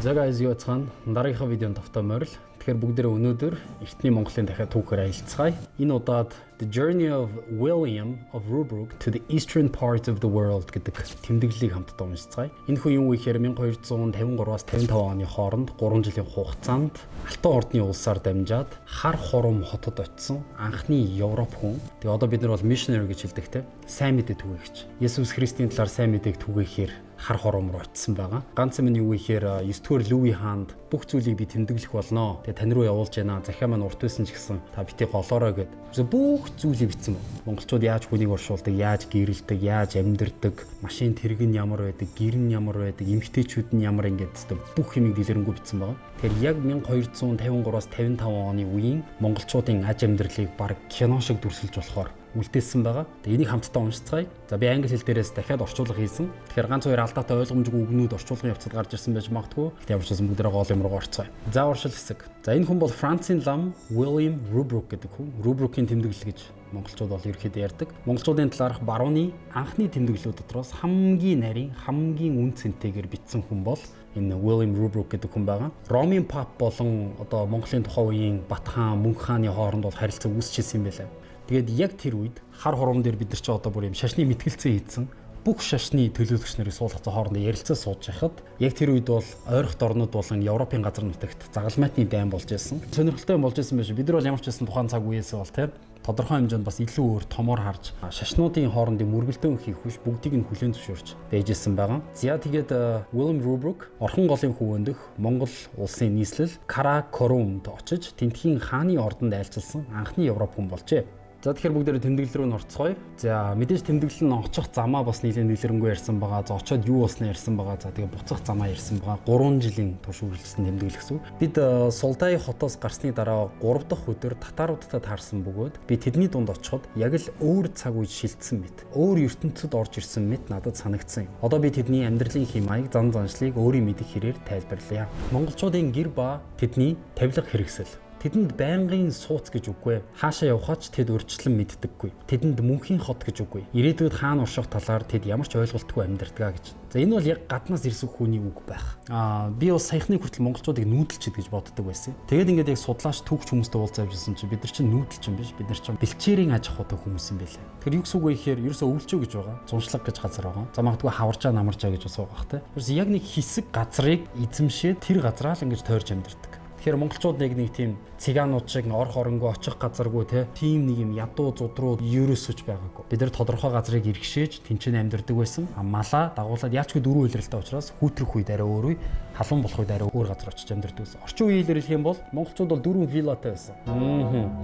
За guys, юу яцгаана? Дараагийнхаа видеонд тавтай морил. Тэгэхээр бүгдээрээ өнөөдөр эртний Монголын дахиад түүхээр аялцгаая. Энэ удаад The Journey of William of Rubruck to the Eastern Part of the World гэдэг тэмдэглэлийг хамтдаа уншицгаая. Энэ хүн юу вэ гэхээр 1253-аас 55 оны хооронд 3 жилийн хугацаанд Алтан Ордны улсаар дамжаад Хар Хурим хотод очисон анхны Европ хүн. Тэгээ одоо бид нар бол missionary гэж хэлдэг те. Сайн мэдээ түгээгч. Есүс Христийн талаар сайн мэдээг түгээхээр Хар Хурим руу очисон байгаа. Ганц юм нь юу гэхээр 9 дугаар Луи хаанд бүх зүйлийг би тэмдэглэх болно. Тэгээ тань руу явуулж байна. Захиа маань урт байсан ч гэсэн та бити голоорой гэд. Бүх зүйлийг бичсэн байна. Монголчууд яаж хүнийг оршуулдаг, яаж гэрэлдэг, яаж амьдардаг, машин тэрэг нь ямар байдаг, гэр нь ямар байдаг, эмэгтэйчүүд нь ямар, ингээд бүх юмыг дэлгэрэнгүй бичсэн байгаа. Тэгэхээр яг 1253-аас 55 оны үеийн монголчуудын аж амьдралыг баг кино шиг дүрсэлж болохоор үлдээсэн байгаа. Тэгээ энийг хамтдаа уншицгаая. За, би англи хэл дээрээс дахиад орчуулга хийсэн. Тэгэхээр ганц хоёр алдаатай, ойлгомжгүй үгнүүд орчуулгын явцад гарч ирсэн байж магадгүй. Гэхдээ ямар ч байсан бүгдээрээ гол юм руу орцгоё. За, уршил хэсэг. За, энэ хүн бол Францын лам William Rubruck гэдэг хүн. Rubruck-ийн тэмдэглэл гэж монголчууд бол ерөөхдөө ярьдаг. Монголчуудын талаарх барууны анхны тэмдэглэлүүд дотроос хамгийн нарийн, хамгийн үн цэнтэйгээр бичсэн хүн бол энэ William Rubruck гэдэг хүн байгаа. Ромын пап болон одоо Монголын тухайн үеийн Бат хаан, Мөнх хааны хооронд бол харилцаа үүсчихсэн юм байлаа. Тэгээд яг тэр үед Хар Хурим дээр бид нар ч одоо бүр юм шашны мэтгэлцээ хийцэн бүх шашны төлөөлөгч нарыг суулгацсан, хоорондоо ярилцаа сууж байхад яг тэр үед бол ойрхот орнууд болон Европын газар нутагт загалмайтны дайн болж байсан. Сонирхолтой юм болж байсан байж. Бид нар бол ямар ч байсан тухайн цаг үеэс бол тийм тодорхой хэмжээнд бас илүү өөр томоор харж, шашнуудын хоорондын мөргөлдөөн хийх хүш бүгдийг нь хүлээн зөвшөөрч байжсэн байгаа. За, тэгээд William Rubruck Орхон голын хөвөн дэх Монгол улсын нийслэл Каракорумд очиж тэндхийн хааны ордонд айлчилсан анхны Европ хүн болжээ. За, тэгэхээр бүгдээрээ тэмдэглэл рүү нь орцгоё. За, мэдээж тэмдэглэл нь очих замаа бас нэлээд дэлгэрэнгүй ярьсан байгаа. За, очоод юу болсноо ярьсан байгаа. За, тэгээ буцах замаа ярьсан байгаа. 3 жилийн турш үргэлжлсэн тэмдэглэл гэсэн үг. Бид Сулдай хотоос гарсны дараа 3 дахь өдөр татаруудтай таарсан бөгөөд би тэдний дунд очиход яг л өөр цаг үед шилжсэн мэт, өөр ертөнцөд орж ирсэн мэт надад санагдсан юм. Одоо би тэдний амьдралын хэм маяг, зан заншлыг өөрийн мэдэх хэрээр тайлбарлая. Монголчуудын гэр ба тэдний тавилга хэрэгсэл. Тэдэнд байнгын сууц гэж үгүй. Хаашаа явхаа ч тэд урьдчилан мэддэггүй. Тэдэнд мөнхийн хот гэж үгүй. Ирээдүйд хаана урших талаар тэд ямар ч ойлголтгүй амьдардаг гэж. За, энэ бол яг гаднаас ирсэн хүний үг байх. Аа, би бас саяхны хүртэл монголчуудыг нүүдэлчд гэж боддог байсан. Тэгээд ингээд яг судлаач, түүхч хүмүүстэй уулзаа явжсэн чинь бид нар чинь нүүдэлч юм биш. Бид нар чинь бэлчээрийн аж ахуйтай хүмүүс юм байлээ. Тэгэхээр юу гэсэн үг вэ гэхээр ерөөсөө өвлжөө гэж байгаа. Зуншлаг гэж газар байгаа. За, магадгүй хаваржаа, намаржаа гэж бас байгаа бах те. Ерөөсөө яг нэг хэсэг газрыг эзэмшээд тэр газраа л ингэж тойрж амьдардаг. Тэгэхээр монголчууд нэг тийм цыганууд шиг орох оронгүй, очих газаргүй те, тийм нэг юм ядуу зудруу ерөөсөж байгаагүй. Бид нар тодорхой газрыг иргэшээж тэнцэн амьдардаг байсан. А малаа дагуулад яалчгүй дөрвөн улиралтай учраас хүүтрэх үед арай өөр үе, халуун болох үед арай өөр газар очиж амьдардаг байсан. Орчин үеийн хэлээр хэлэх юм бол монголчууд бол дөрвөн виллатай байсан.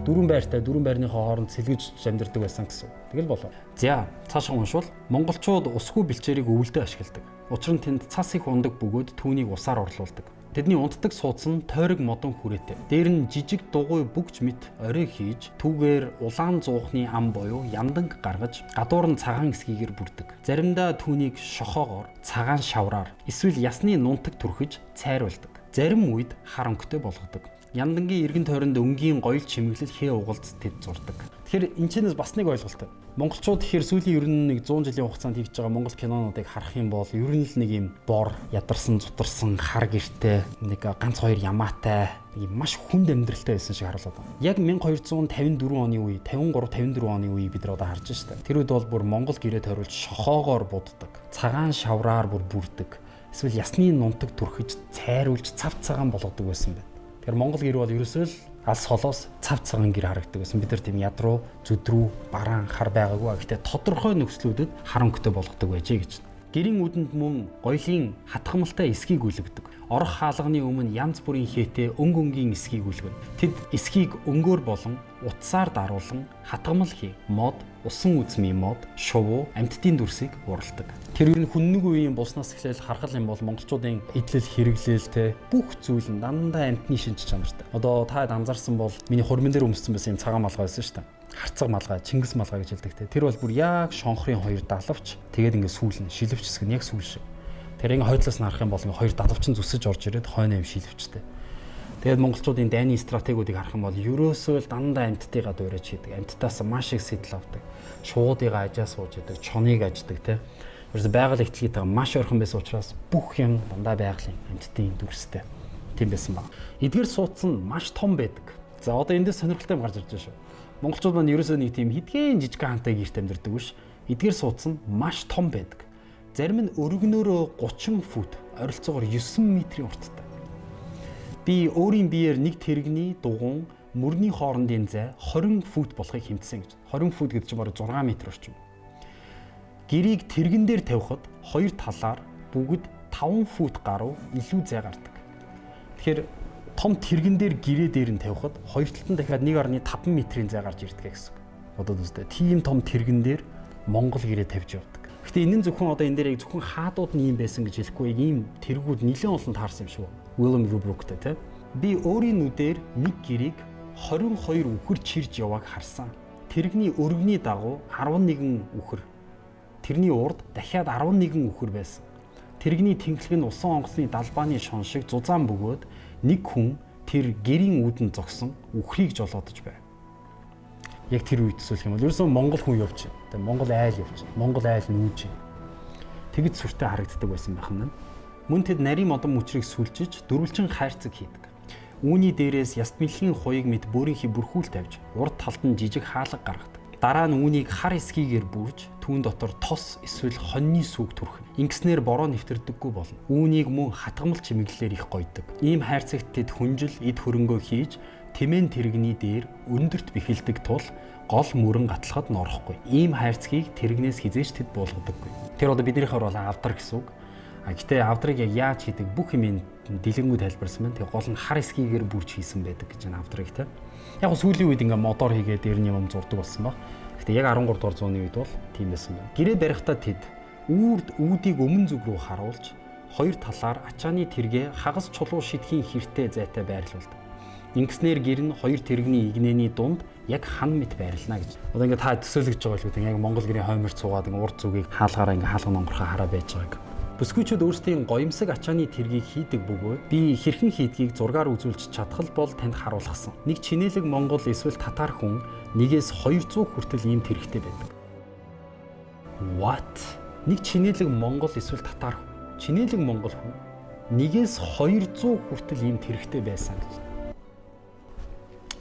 Дөрвөн байртай, дөрвөн байрныхаа хооронд сэлгэж амьдардаг байсан гэсэн. Тэгэл болоо. За, цаашаа уншвал монголчууд усгүй бэлчээрийг өвөлдөө ашигладаг. Учир нь тэнд цас их ундаг бөгөөд түүнийг усаар орлуулдаг. Тэдний унтдаг сууц нь тойрог модон хүрээтэй. Дээр нь жижиг дугуй бүгж мэт орой хийж, түүгээр улаан зуухны ам буюу янданг гаргаж, гадуур нь цагаан эсгийгээр бүрдэг. Заримдаа түүнийг шохоогоор, цагаан шавраар эсвэл ясны нунтаг түрхэж цайруулдаг. Зарим үед хар өнгөтэй болгодог. Яндангийн эргэн тойронд өнгийн гоёл чимэглэл хээ угалц тэд зурдаг. Тэгэхээр энэ чэнэс бас нэг ойлголт. Монголчууд тэгэхээр сүүлийн ер нь нэг 100 жилийн хугацаанд хийж байгаа монгол кинонуудыг харах юм бол ер нь л нэг юм бор, ядарсан, зутарсан, хар гэртэй, нэг ганц хоёр ямаатай, нэг юм маш хүнд амьдралтай байсан шиг харуулдаг. Яг 1254 оны үе, 53 54 оны үе бид нар одоо харж штэ. Тэр үед бол бүр монгол гэрээ тойруулж шохоогоор буддаг. Цагаан шавраар бүр бүрдэг. Эсвэл ясны нунтаг түрхэж цайруулж цав цагаан болгодог байсан байна. Тэгэхээр монгол гэр бол ерөөсөө л алс холоос цав цагаан гэр харагддаг байсан. Бид нар тийм ядруу, зүдрүү, бараан хар байгаагүй. Гэхдээ тодорхой нөхцлүүдэд хар өнгөтэй болгодог байжээ гэж. Гэрийн үдэнд мөн гоёлын хатгамалтай эсхийг үлгэдэг. Орох хаалганы өмнө янз бүрийн хээтэй өнгө өнгийн эсхийг үлгэнэ. Тэд эсхийг өнгөөр болон утсаар даруулан хатгамал хий, мод, усан үзмийн мод, шувуу, амьтдын дүрсийг уралдаг. Тэр ер нь хүннүг үеийн болсноос эхлээл харахал юм бол монголчуудын эдлэл хэрэглээл те бүх зүйл нь дандаа амьтны шинж чанартай. Одоо та анзаарсан бол миний хурмын дээр өмссөн байсан юм цагаан малгай байсан шүү дээ, харцаг малгай, Чингис малгай гэж хэлдэг те. Тэр бол бүр яг шонхрын хоёр далавч, тэгээд ингээд сүүл нь шилвч хэсэг нь яг сүүл шиг. Тэр ингээ хойдлоос нь харах юм бол ингээ хоёр далавч нь зүсэж орж ирээд хойно юм шилвчтэй. Тэгээд монголчуудын дайны стратегиудыг харах юм бол ерөөсөө л дандаа амьтдыгаа дуурайж хийдэг. Амьтдаас маш их сэтэл авдаг. Шуудыгаа ажаа сууж идэг, чоныг аждаг те. Ерөөсө байгаль ихтлгийтэйгээ маш ойрхон байсан учраас бүх юм дандаа байгалийн амьтдын дүрстэй. Тийм байсан баг. Эдгээр сууц нь маш том байдаг. За, одоо эндээс сонирхолтой юм гарч ирж байна шүү. Монголчууд маань ерөөсөө нэг тийм хэдхэн жижиг хаантай гэрт амьдардаг биш. Эдгээр сууц нь маш том байдаг. Зарим нь өргөнөөрөө 30 фут, ойролцоогоор 9 метрийн урттай. Би өөрийн биеэр нэг тэрэгний дугуун мөрний хоорондын зай 20 фут болохыг хэмтсэн гэж. 20 фут гэдэг чинь бараг 6 метр орчим. Гэрийг тэрэгэн дээр тавихад хоёр талаар бүгд 5 фут гаруй илүү зай гардаг. Тэгэхээр том тэрэгэн дээр гэрээ дээр нь тавихад хоёр талд нь дахиад 1.5 метрийн зай гарч ирдэг гэсэн. Бодоод үзтээ. Тийм том тэрэгэн дээр Монгол гэрээ тавьж явдаг. Гэхдээ энэ нь зөвхөн одоо энэ дээр яг зөвхөн хаадууд нь ийм байсан гэж хэлэхгүй, яг ийм тэргүүд нэлээд олон таарсан юм шиг байна. William Rubruck-тай, тий. Би өөрийн нүдээр нэг гэрийг 22 үхэр чирж явааг харсан. Тэрэгний өргөний дагуу 11 үхэр. Тэрний урд дахиад 11 үхэр байсан. Тэрэгний тэнхлэг нь усан онгоцны далбааны шон шиг зузаан бөгөөд нэг хүн тэр гэрийн үүдэнд зогсон үхрийг жолоодож байв. Яг тэр үед төсөөлөх юм бол ерөөсөө монгол хүн явж байна. Тэгээ монгол айл явж байна. Монгол айл нүүж байна. Тэгэж сүртэй харагддаг байсан байх нь. Мөн тэд нарийн модон мөчрийг сүлжиж дөрвөлжин хайрцаг хийдэг. Үүний дээрээс яст мэлхийн хуйг мэт бөөрийнхий бүрхүүл тавьж урд талд нь жижиг хаалга гаргадаг. Дараа нь үүнийг хар эсгийгээр бүрж түүн дотор тос эсвэл хоньны сүг түрхнэ. Ингэснээр бороо нэвтэрдэггүй болно. Үүнийг мөн хатгамал чимэглэлээр их гойдог. Ийм хайрцагт тэд хүнжил, эд хөрөнгөө хийж тэмээн тэрэгний дээр өндөрт бэхэлдэг тул гол мөрөн гатлахад нь орохгүй. Ийм хайрцгийг тэрэгнээс хэзээ ч тэд буулгадаггүй. Тэр одоо биднийхээр бол авдар гэсэн үг. А гэтээ авдрыг яг яаж хийдэг бүх юм дэлгэнгүй тайлбарсан байна. Тэгээ гол нь хар эсгийгээр бүрж хийсэн байдаг гэж байна авдрыг, те. Яг го сүүлийн үед ингээ модоор хийгээд дээр нь юм зурдаг болсон баг. Гэтэ яг 13 дугаар зууны үед бол тийм байсан байна. Гэрээ барихтаа тэд үүрд үүдийг өмнө зүг рүү харуулж хоёр талаар ачааны тэргээ хагас чулуу шидхийн хэртэй зайтай байрлуулдаг. Ингэснээр гэр нь хоёр тэрэгний игнэний дунд яг хан мэт байрлана гэж. Одоо ингээ та төсөөлөж байгаа л үү, яг Монгол гэрийн хоймор цугаад ингээ урд зүгийг хаалгаараа ингээ хаалга нонгорхоо хараа байж байгааг. Бүсгүйчүүд өөрсдийн гоёмсог ачааны тэргийг хийдэг бөгөөд би хэрхэн хийдгийг зургаар үзүүлж чадах бол танд харуулгасан. Нэг чинэлэг монгол эсвэл татар хүн нэгээс 200 хүртэл ийм тэрэгтэй байдаг. What? Нэг чинэлэг монгол эсвэл татар хүн. Чинэлэг монгол хүн нэгээс 200 хүртэл ийм тэрэгтэй байсан гэж.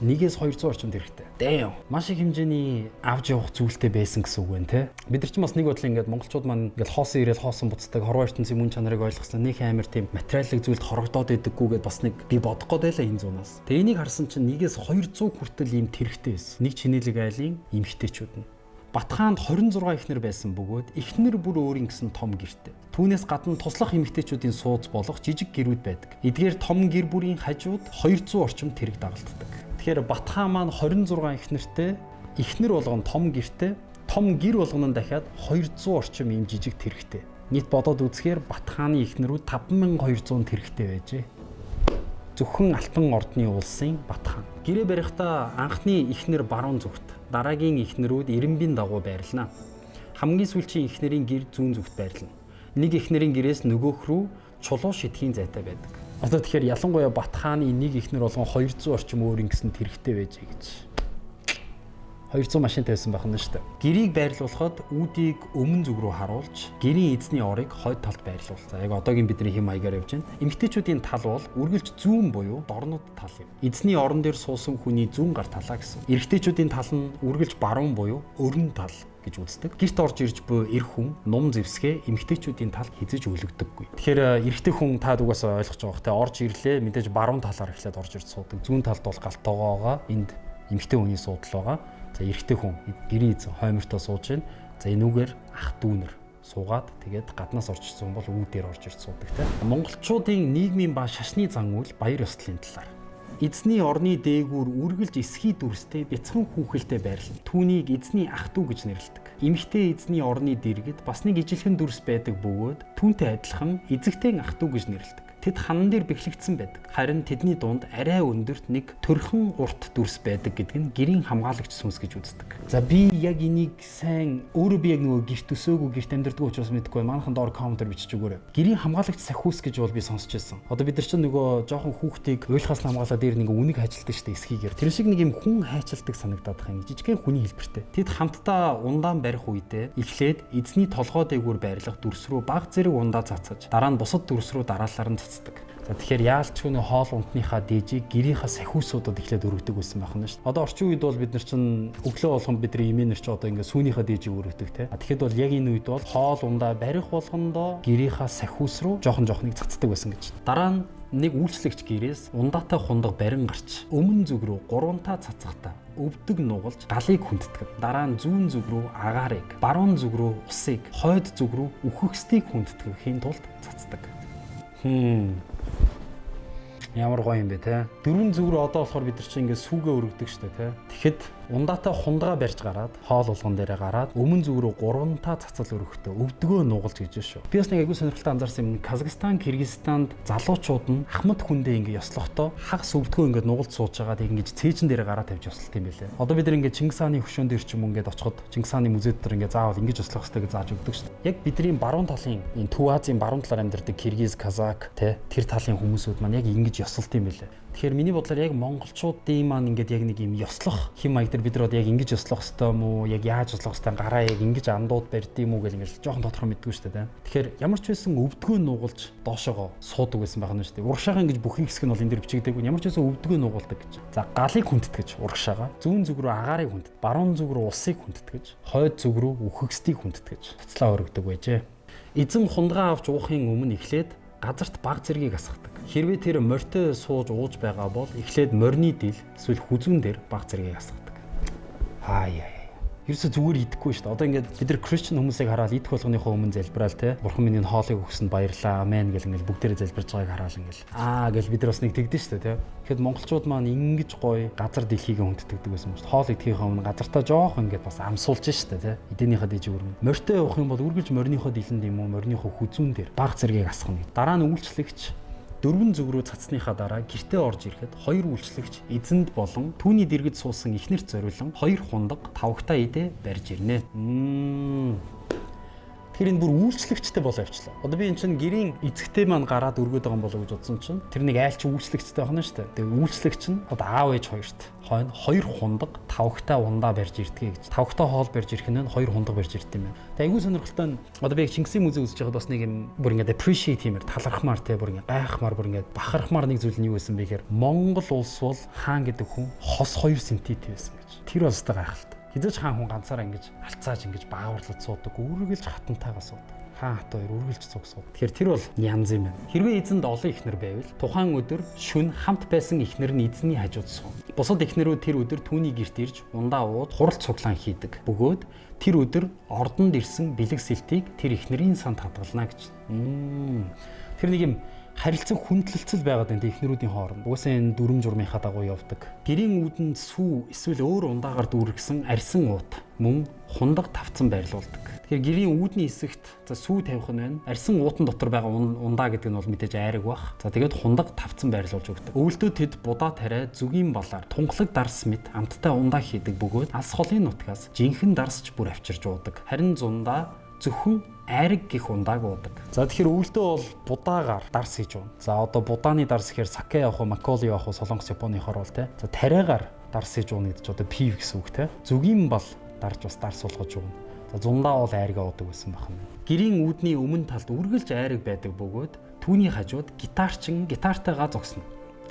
Нэгээс 200 орчим тэрэгтэй. Damn. Маш их хэмжээний авч явах зүйлтэй байсан гэсэн үг байна, те. Бид нар ч бас нэг бодлоо ингээд монголчууд маань ингээд хоосон ирээл хоосон буцдаг, хорвоо ертөнцийн мөн чанарыг ойлгосон нэг амар тийм материалын зүйлд хорогдоод идэггүйгээд бас нэг би бодох гээд байлаа энэ зунаас. Тэгээ энийг харсан чинь нэгээс 200 хүртэл ийм тэрэгтэй байсан. Нэг чинэлэг айлын эмэгтэйчүүд нь. Батхаанд 26 эхнэр байсан бөгөөд эхнэр бүр өөрийн гэсэн том гэртэй. Түүнээс гадна туслах эмэгтэйчүүдийн сууц болох жижиг гэрүүд байдаг. Эдгээр том гэр бүрийн хажууд 200 орчим тэрэг дагалддаг. Тэгэхээр Батхаан маань 26 эхнэртэй, эхнэр болгон том гэртэй, том гэр болгоно нь дахиад 200 орчим ийм жижиг тэрэгтэй. Нийт бодоод үзэхээр Батхааны эхнэрүүд 5200 тэрэгтэй байжээ. Зөвхөн Алтан Ордны улсын Батхаан. Гэрээ барихтаа анхны эхнэр баруун зүгт, дараагийн эхнэрүүд эренбийн дагуу байрлана. Хамгийн сүүлчийн эхнэрийн гэр зүүн зүгт байрлана. Нэг эхнэрийн гэрээс нөгөөх рүү чулуу шидхийн зайтай байдаг. Одоо тэгэхээр ялангуяа Батхааны нэг эхнэр болгон 200 орчим өөр ингэсэн тэрэгтэй байжээ гэж. 200 машин тавьсан байх нь шүү дээ. Гэрийг байрлуулахад үүдийг өмнө зүг рүү харуулж, гэрийн эзний орыг хойд талд байрлуул. За, яг одоогийн бидний хэм маягаар явж байна. Эмэгтэйчүүдийн тал бол үргэлж зүүн буюу дорнод тал юм. Эзний орон дээр суусан хүний зүүн гар талаа гэсэн. Эрэгтэйчүүдийн тал нь үргэлж баруун буюу өрн тал гэж үздэг. Гэрт орж ирж буй эр хүн нум зэвсгээ эмэгтэйчүүдийн талд хэзээ ч өлгөдөггүй. Тэгэхээр эрэгтэй хүн та дугаас ойлгож байгаа бох те, орж ирлээ, мэдээж баруун талаар эхлээд орж ирж суудаг. Зүүн талд бол галтоогоо байгаа. Энд эмэгтэй хүний суудал байгаа. За, эрэгтэй хүн гэрийн эзэн хоймортоо сууж байна. За, энүүгээр ах дүүнер суугаад, тэгээд гаднаас орж ирсэн бол үүд дээр орж ирж суудаг те. Монголчуудын нийгмийн ба шашны зан үйл, баяр ёслолын талаар. Эзний орны дээгүүр үргэлж эсхий дүрстэй бяцхан хүүхэлтэй байрлана. Түүнийг эзний ах дүү гэж нэрлэдэг. Эмэгтэй эзний орны дэргэд бас нэг ижилхэн дүрс байдаг бөгөөд түүнтэй адилхан эзэгтэй ах дүү гэж нэрлэдэг. Тэд ханан дээр бэхлэгдсэн байдаг. Харин тэдний дунд арай өндөрт нэг төрхөн урт дүрс байдаг гэдэг нь гэрийн хамгаалагч сүнс гэж үздэг. За, би яг энийг сайн өөрөө би яг нөгөө гэрт өсөөгүй, гэрт амьдардаг учраас мэдэхгүй. Манайхан доор comment ээр бичиж өгөөрэй. Гэрийн хамгаалагч сахиус гэж бол би сонсч байсан. Одоо бид нар чинь нөгөө жоохон хүүхдийг уйлахаас хамгаалаад дээр нэг үнэг хайчилдаг шүү дээ, эсхийгээр. Тэр шиг нэг юм хүн хайчилдаг санагдаад байгаа юм. Жижигхэн хүний хэлбэртэй. Тэд хамтдаа ундаан барих үедээ эхлээд эзний толгой дээгүүр байрлах дүрс рүү бага зэрэг ундаа цацаж, дараа нь бусад дүрс рүү дараалалаар нь цацдаг. За, тэгэхээр яалч хүний хоол унтныхаа дээжийг гэрийнхаа сахиусуудад эхлээд өргөдөг байсан байх нь шүү дээ. Одоо орчин үед бол бид нар чинь өглөө болгон бидний эмээнэр чи одоо ингээ сүүнийхээ дээжийг өргөдөг, те. Тэгэхэд бол яг энэ үед бол хоол ундаа барих болгондоо гэрийнхаа сахиус руу жоохон жоохныг цацдаг байсан гэж. Дараа нь нэг үйлчлэгч гэрээс ундаатай хундаг барин гарч өмнө зүг рүү гурвантаа цацахдаа өвдөг нугалж галыг хүндэтгэв. Дараа нь зүүн зүг рүү агаарыг, баруун зүг рүү усыг, хойд зүг рүү үхэгсдийг хүндэтгэхийн тулд цацдаг. Ямар гоё юм бэ, те. Дөрвөн зүг рүү одоо болохоор бид нар чинь ингээд сүүгээ өргөдөг штэ, те. Тэгэхэд ундаатай хундгаа барьж гараад, хоол болгон дээрээ гараад, өмнө зүг рүү гурвантаа цацал өргөхдөө өвдгөө нугалж гэж шүү. Би бас нэг айгүй сонирхолтой анзаарсан юм. Казахстан, Киргизстанд залуучууд нь ахмад хүндээ ингээд ёслохдоо хагас өвдгөө ингээд нугалж сууж байгаад ингэж цээжин дээрээ гараа тавьж ёслолт юм байлээ. Одоо бид нар ингээд Чингис хааны хөшөөн дээр ч юм уу ингээд очиход Чингис хааны музей дотор ингээд заавал ингэж ёслох хэрэгтэй гэж зааж өгдөг шүү дээ. Яг бидний баруун талын энэ Төв Азийн баруун талаар амьдардаг Киргиз, Казак, те, тэр талын хүмүүсүүд маань яг ингэж ёсолт юм байлээ. Тэгэхээр миний бодлоор яг монголчуудын маань ингээд яг нэг юм ёслох хэм маяг дээр бид нар одоо яг ингэж ёслох ёстой юм уу? Яг яаж ёслох ёстой, гараа яг ингэж андууд барьд юм уу гэл ингээд жоохон тодорхой мэдгүй шүү дээ. Тэгэхээр ямар ч байсан өвдгөө нугалж доошоогоо суудаг байсан байх нь шүү дээ. Урагшаага ингэж бүхий хэсэг нь бол энэ дэр бичигдээгүй. Ямар ч байсан өвдгөө нугалдаг гэж. За, галыг хүндэтгэж урагшаага, зүүн зүг рүү агаарыг хүндэт, баруун зүг рүү усыг хүндэтгэж, хойд зүг рүү үхэгсдийг хүндэтгэж цацлаа өргөдөг байжээ. Эзэн хундгаа авч уухын өмнө эхлээд газарт баг зэргийг асгадаг. Хэрвээ тэр морьтой сууж ууж байгаа бол эхлээд морины дил эсвэл хүзүүн дээр баг зэргийг асгадаг. Аа яа. Ерөөсө зүгээр идэхгүй шүү дээ. Одоо ингээд бид нар Christian хүмүүсийг хараад идэх болгоныхоо өмнө залбираал, те. Бурхан минь, энэ хоолыг өгсөнд баярлаа. Амен гэл ингээд бүгдээрээ залбирж байгааг хараад ингээд аа гэл бид нар бас нэг тэгдэж шүү дээ, те. Тэгэхэд монголчууд маань ингэж гоё газар дэлхийг хүндэтгдэг байсан юм шүү дээ. Хоол идэхийнхээ өмнө газартаа жоох ингээд бас амсуулж шүү дээ, те. Эдэнийхээ дэж өргөн. Морьтой явах юм бол үргэлж мориныхоо дэлэнд юм уу, мориныхоо хүзүүн дээр баг зэргийг асгана. Дараа нь үйлчлэгч дөрвөн зүг рүү цацсныхаа дараа гэртээ орж ирэхэд хоёр үйлчлэгч эзэнд болон түүний дэргэд суусан эхнэрт зориулан хоёр хундаг тавагтай идэ барьж ирнэ. Тэгэхээр энэ бүр үйлчлэгчтэй болоо явчлаа. Одоо би эн чинь гэрийн эзэгтэй маань гараад өргөд байгаа юм болоо гэж бодсон чинь тэр нэг айлч үйлчлэгчтэй байна шүү дээ. Тэгээ үйлчлэгч нь одоо аав ээж хоёрт хойно хоёр хундаг тавагтай ундаа барьж ирдгээ гэж. Тавагтай хоол барьж ирэх нь хоёр хундаг барьж ирд юм байна. Тэгээ айгүй сонирхолтой нь одоо би яг Чингисийн музей үзэж байхад бас нэг юм бүр ингээд appreciate хиймээр, талархмаар, те, бүр ингээд гайхмаар, бүр ингээд бахархмаар нэг зүйл нь юу байсан бэ гэхээр Монгол улс бол хаан гэдэг хүн хос 2 сантиметр байсан гэж. Тэр бол өстой гайхалтай. Хэзээ ч хаан хүн ганцаараа ингэж алцааж, ингэж бааварлаж суудаг. Үргэлж хатантайгаа суудаг. Хаан хат хоёр үргэлж цуг суудаг. Тэгэхээр тэр бол янз юм байна. Хэрвээ эзэнд олон эхнэр байвал тухайн өдөр шөнө хамт байсан эхнэр нь эзний хажууд сууна. Бусад эхнэрүүд тэр өдөр түүний гэрт ирж ундаа ууж, хурал цуглаан хийдэг. Бөгөөд тэр өдөр ордонд ирсэн бэлэг сэлтийг тэр эхнэрийн санд хадгална гэж. Тэр нэг юм харилцан хүндлэлцэл байгаад байна эхнэрүүдийн хооронд. Угаасаа энэ дүрм журмынхаа дагуу явдаг. Гэрийн үүдэнд сүү эсвэл өөр ундаагаар дүүргэсэн арьсан уут мөн хундаг тавцан байрлуулдаг. Тэгэхээр гэрийн үүдний хэсэгт за сүү тавих нь байна. Арьсан уутан дотор байгаа ундаа гэдэг нь бол мэдээж айраг бах. За, тэгээд хундаг тавцан байрлуулж өгдөг. Өвөлдөө тэд будаа тариа зүгийн балаар тунгалаг дарс мэт амттай ундаа хийдэг бөгөөд алс холын нутгаас жинхэнэ дарсч бүр авчирж уудаг. Харин зундаа зөвхөн айраг гих ундааг уудаг. За, тэгэхээр өвөлдөө бол будаагаар дарс хийж ууна. За, одоо будааны дарс гэхээр саке явах уу, макколи явах уу, Солонгос, Японыхоор бол, те. За, тариагаар дарс хийж ууна гэдэг чи одоо пив гэсэн үг, те. Зүгийн бал дарж бас дарс суулгаж ууна. За, зундаа бол айргаа уудаг байсан байна. Гэрийн үүдний өмнө талд үргэлж айраг байдаг бөгөөд түүний хажууд гитарчин гитартайгаа зогсно.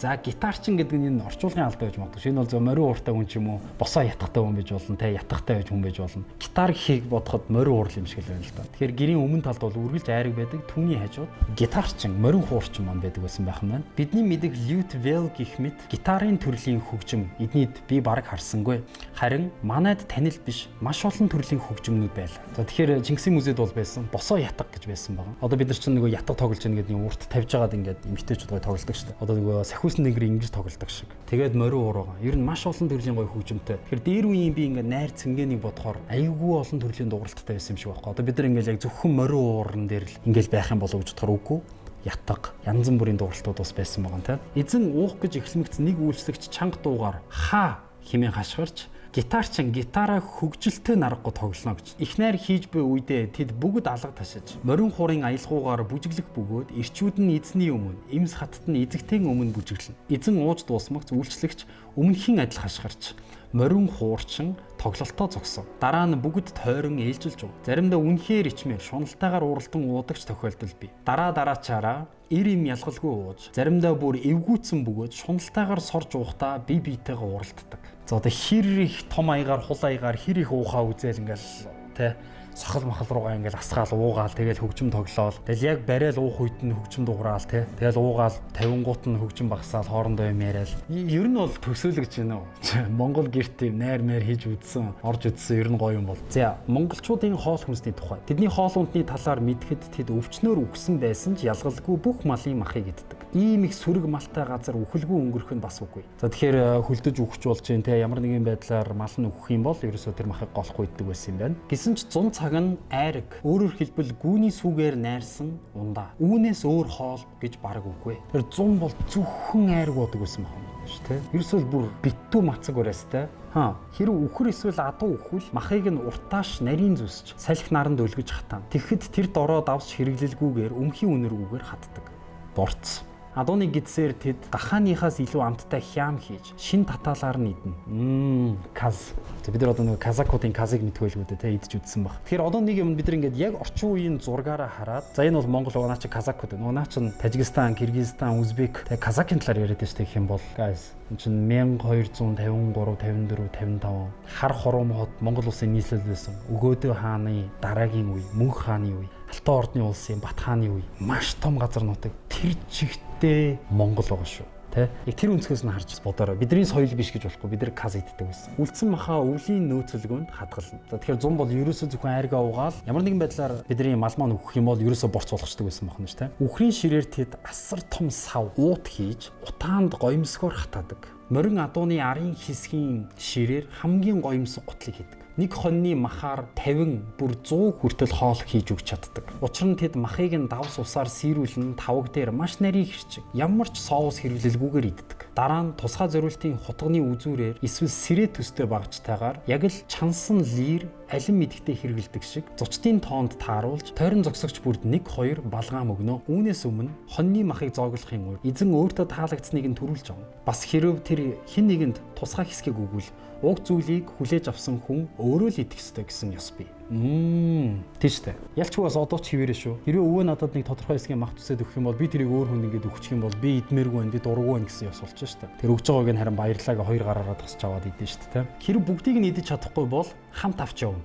За, гитарчин гэдэг нь энэ орчуулгын алдаа байж магадгүй. Энэ бол зөв морин ууртай хүн ч юм уу, босоо ятгатай хүн байж болно, те, ятгатай байж хүн байж болно. Гитар гэхийг бодоход морин уурал юм шиг л байна л да. Тэгэхээр гэрийн өмнө талд бол үргэлж айраг байдаг. Түүний хажууд гитарчин, морин хуурчин маань байдаг байсан байх юм байна. Бидний мэдэх lute, viol гэх мэт гитарын төрлийн хөгжим эднийд би бараг харсангүй. Харин манайд танил биш маш олон төрлийн хөгжмнүүд байлаа. За, тэгэхээр Чингисийн музейд бол байсан. Босоо ятга гэж байсан байгаа. Одоо бид нар чинь нөгөө ятга тоглож байгаа гэдэг нэг урт тавьж байгаад ингээд эмгтээчүүд гоё тоглодог шүү дээ. Одоо нөгөө сахиусан тэнгэр ингэж тоглодог шиг. Тэгээд морин уур байгаа. Ер нь маш олон төрлийн гоё хөгжимтэй. Тэгэхээр дээр үеийн би ингээд найр цэнгэнийг бодохоор айгүй олон төрлийн дууралттай байсан юм шиг байхгүй. Одоо бид нар ингээд яг зөвхөн морин уурн дээр л ингээд байх юм болов уу гэж бодохоор үгүй. ятга, янз бүрийн дууралтууд бас байсан байгаа юм те. Эзэн уух гэж эхлэмэгц нэг үйлчлэгч чанга дуугаар хаа хэмээн хашгирч гитарчин гитараа хөгжилтэй наргагүй тоглоно гэж. Их найр хийж буй үедээ тэд бүгд алга ташиж, морин хуурын аялгуугаар бүжиглэх бөгөөд ирчүүд нь эзний өмнө, эмс хатад нь эзэгтэн өмнө бүжиглэнэ. Эзэн ууж дуусмагц үйлчлэгч өмнөхийн адил хашгирч, морин хуурчин тоглолтоо зогсов. Дараа нь бүгд тойрон ээлжилж ув. Заримдаа үнэхээр ичмээр шуналтайгаар уралдан уудагч тохиолдол бий. Дараа дараачаараа эр им ялгалгүй ууж, заримдаа бүр эвгүүцэн бөгөөд шуналтайгаар сорж уухтаа бие биетэйгээ уралддаг. За одоо хэр их том аягаар, хул аягаар хэр их уухаа үзээл ингээл тэ сохол махал руугаа ингээл асгаал уугаал тэгэл хөгжим тоглоол. Тэгэл яг барайл уух үед нь хөгжим дуграал те. Тэгэл уугаал 50 гут нь хөгжим багасаал хоорондоо юм яриал. Ер нь бол төсөөлөгч гинэ үү. Монгол гэрт тийм найр найр хийж үзсэн, орж үзсэн ер нь гоё юм бол. За, монголчуудын хоол хүнсний тухай. Тэдний хоол ундны талаар мэдэхэд тэд өвчнөр үхсэн байсан ч ялгалгүй бүх малын махыг иддэг. Ийм их сөрөг малтай газар үхэлгүй өнгөрөх нь бас үгүй. За, тэгэхээр хөлдөж үхэж болж чинь те, ямар нэгэн байдлаар мал нь үхэх юм бол ерөөсөө тэр махыг голохгүй иддэг байсан юм байна. Гэсэн ч зун цаг нь айраг. Өөрөөр хэлбэл гүүний сүгээр найрсан ундаа. Үүнээс өөр хоол гэж бараг үгүй. Тэр зун бол зөвхөн айраг уудаг байсан байна шүү те. Ерөөсөө бүр битүү мацаг уриастай. Ха, хэрэг үхэр эсвэл адуу үхвэл махыг нь уртааш нарийн зүсч салхи наранд өлгөж хатаана. Тэгэхэд тэр дороо давсч хэрэглэлгүйгээр өмхийн үнэргүүгээр хатдаг. Борц. Адууны гэдсээр тэд гахааныхаас илүү амттай хям хийж шин татаалаар нь идэнэ. Каз. За, бид нар одоо нэг казакуудын казыг мэдэх байлгүй дээ, те, идэж үзсэн баг. Тэгэхээр одоо нэг юм бид нар ингээд яг орчин үеийн зургаараа хараад, за, энэ бол Монгол, наа чи казакууд, нөгөө наа чин Тажикстан, Киргизстан, Узбек, те, казакын талаар яриад байна шүү гэх юм бол, guys, энэ чин 1253, 54, 55 хар хором хот Монгол улсын нийслэл байсан. Өгөөдөө хааны дараагийн үе, Мөнх хааны үе, Алтан ордны улсын Бат хааны үе маш том газар нутаг тэр чигтээ Монгол байгаа шүү. Тэ? Яг тэр өнцгөөс нь харж бодороо. Бидний соёл биш гэж болохгүй. Бид нар каз иддэг байсан. Үлдсэн махаа өвлийн нөөцөлгөөнд хадгална. За, тэгэхээр зун бол ерөөсөө зөвхөн айргаа угаал ямар нэгэн байдлаар бидний мал маань өгөх юм бол ерөөсөө борц болгочдөг байсан байна шүү, тэ. Үхрийн ширээр тэд асар том сав уут хийж утаанд гоёмсгоор хатаадаг. Морин адууны арын хэсгийн ширээр хамгийн гоёмсог гутлыг хийдэг. Нэг хоньны махаар 50 бүр 100 хүртэл хоол хийж өгч чаддаг. Учир нь тэд махыг нь давс усаар сийрүүлэн таваг дээр маш нарийн хэрчиг ямар ч соус хэрэглэлгүйгээр иддэг. Дараа нь тусгай зориултын хутганы үзүүрээр эсвэл сэрээ төстэй багжтайгаар яг л чансан лир алин мэдхтэй хэрэгэлдэг шиг зочдын тоонд тааруулж тойрон зогсогч бүрд 1 2 балгаам өгнө. Үүнээс өмнө хоньны махыг зооглохын үед эзэн өөртөө таалагдсныг нь төрүүлж авна. Бас хэрв тэр хэн нэгэнд тусгай хэсгийг өгвөл уг зүйлийг хүлээж авсан хүн өөрөө л идэх ёстой гэсэн ёс бий. Тийм шүү дээ. Ялчгүй бас одоо ч хэвээрээ шүү. Хэрвээ өвөө надад нэг тодорхой хэсгийн мах төсөөд өгөх юм бол би тэрийг өөр хүнд ингээд өгчих юм бол би идмээргүй байна, би дурггүй байна гэсэн ёс болчих шүү дээ. Тэр өгж байгааг нь харин баярлаагаа хоёр гараараа тосч аваад идэн шүү дээ. Хэрв бүгдийг нь идэж чадахгүй бол хамт авч явна.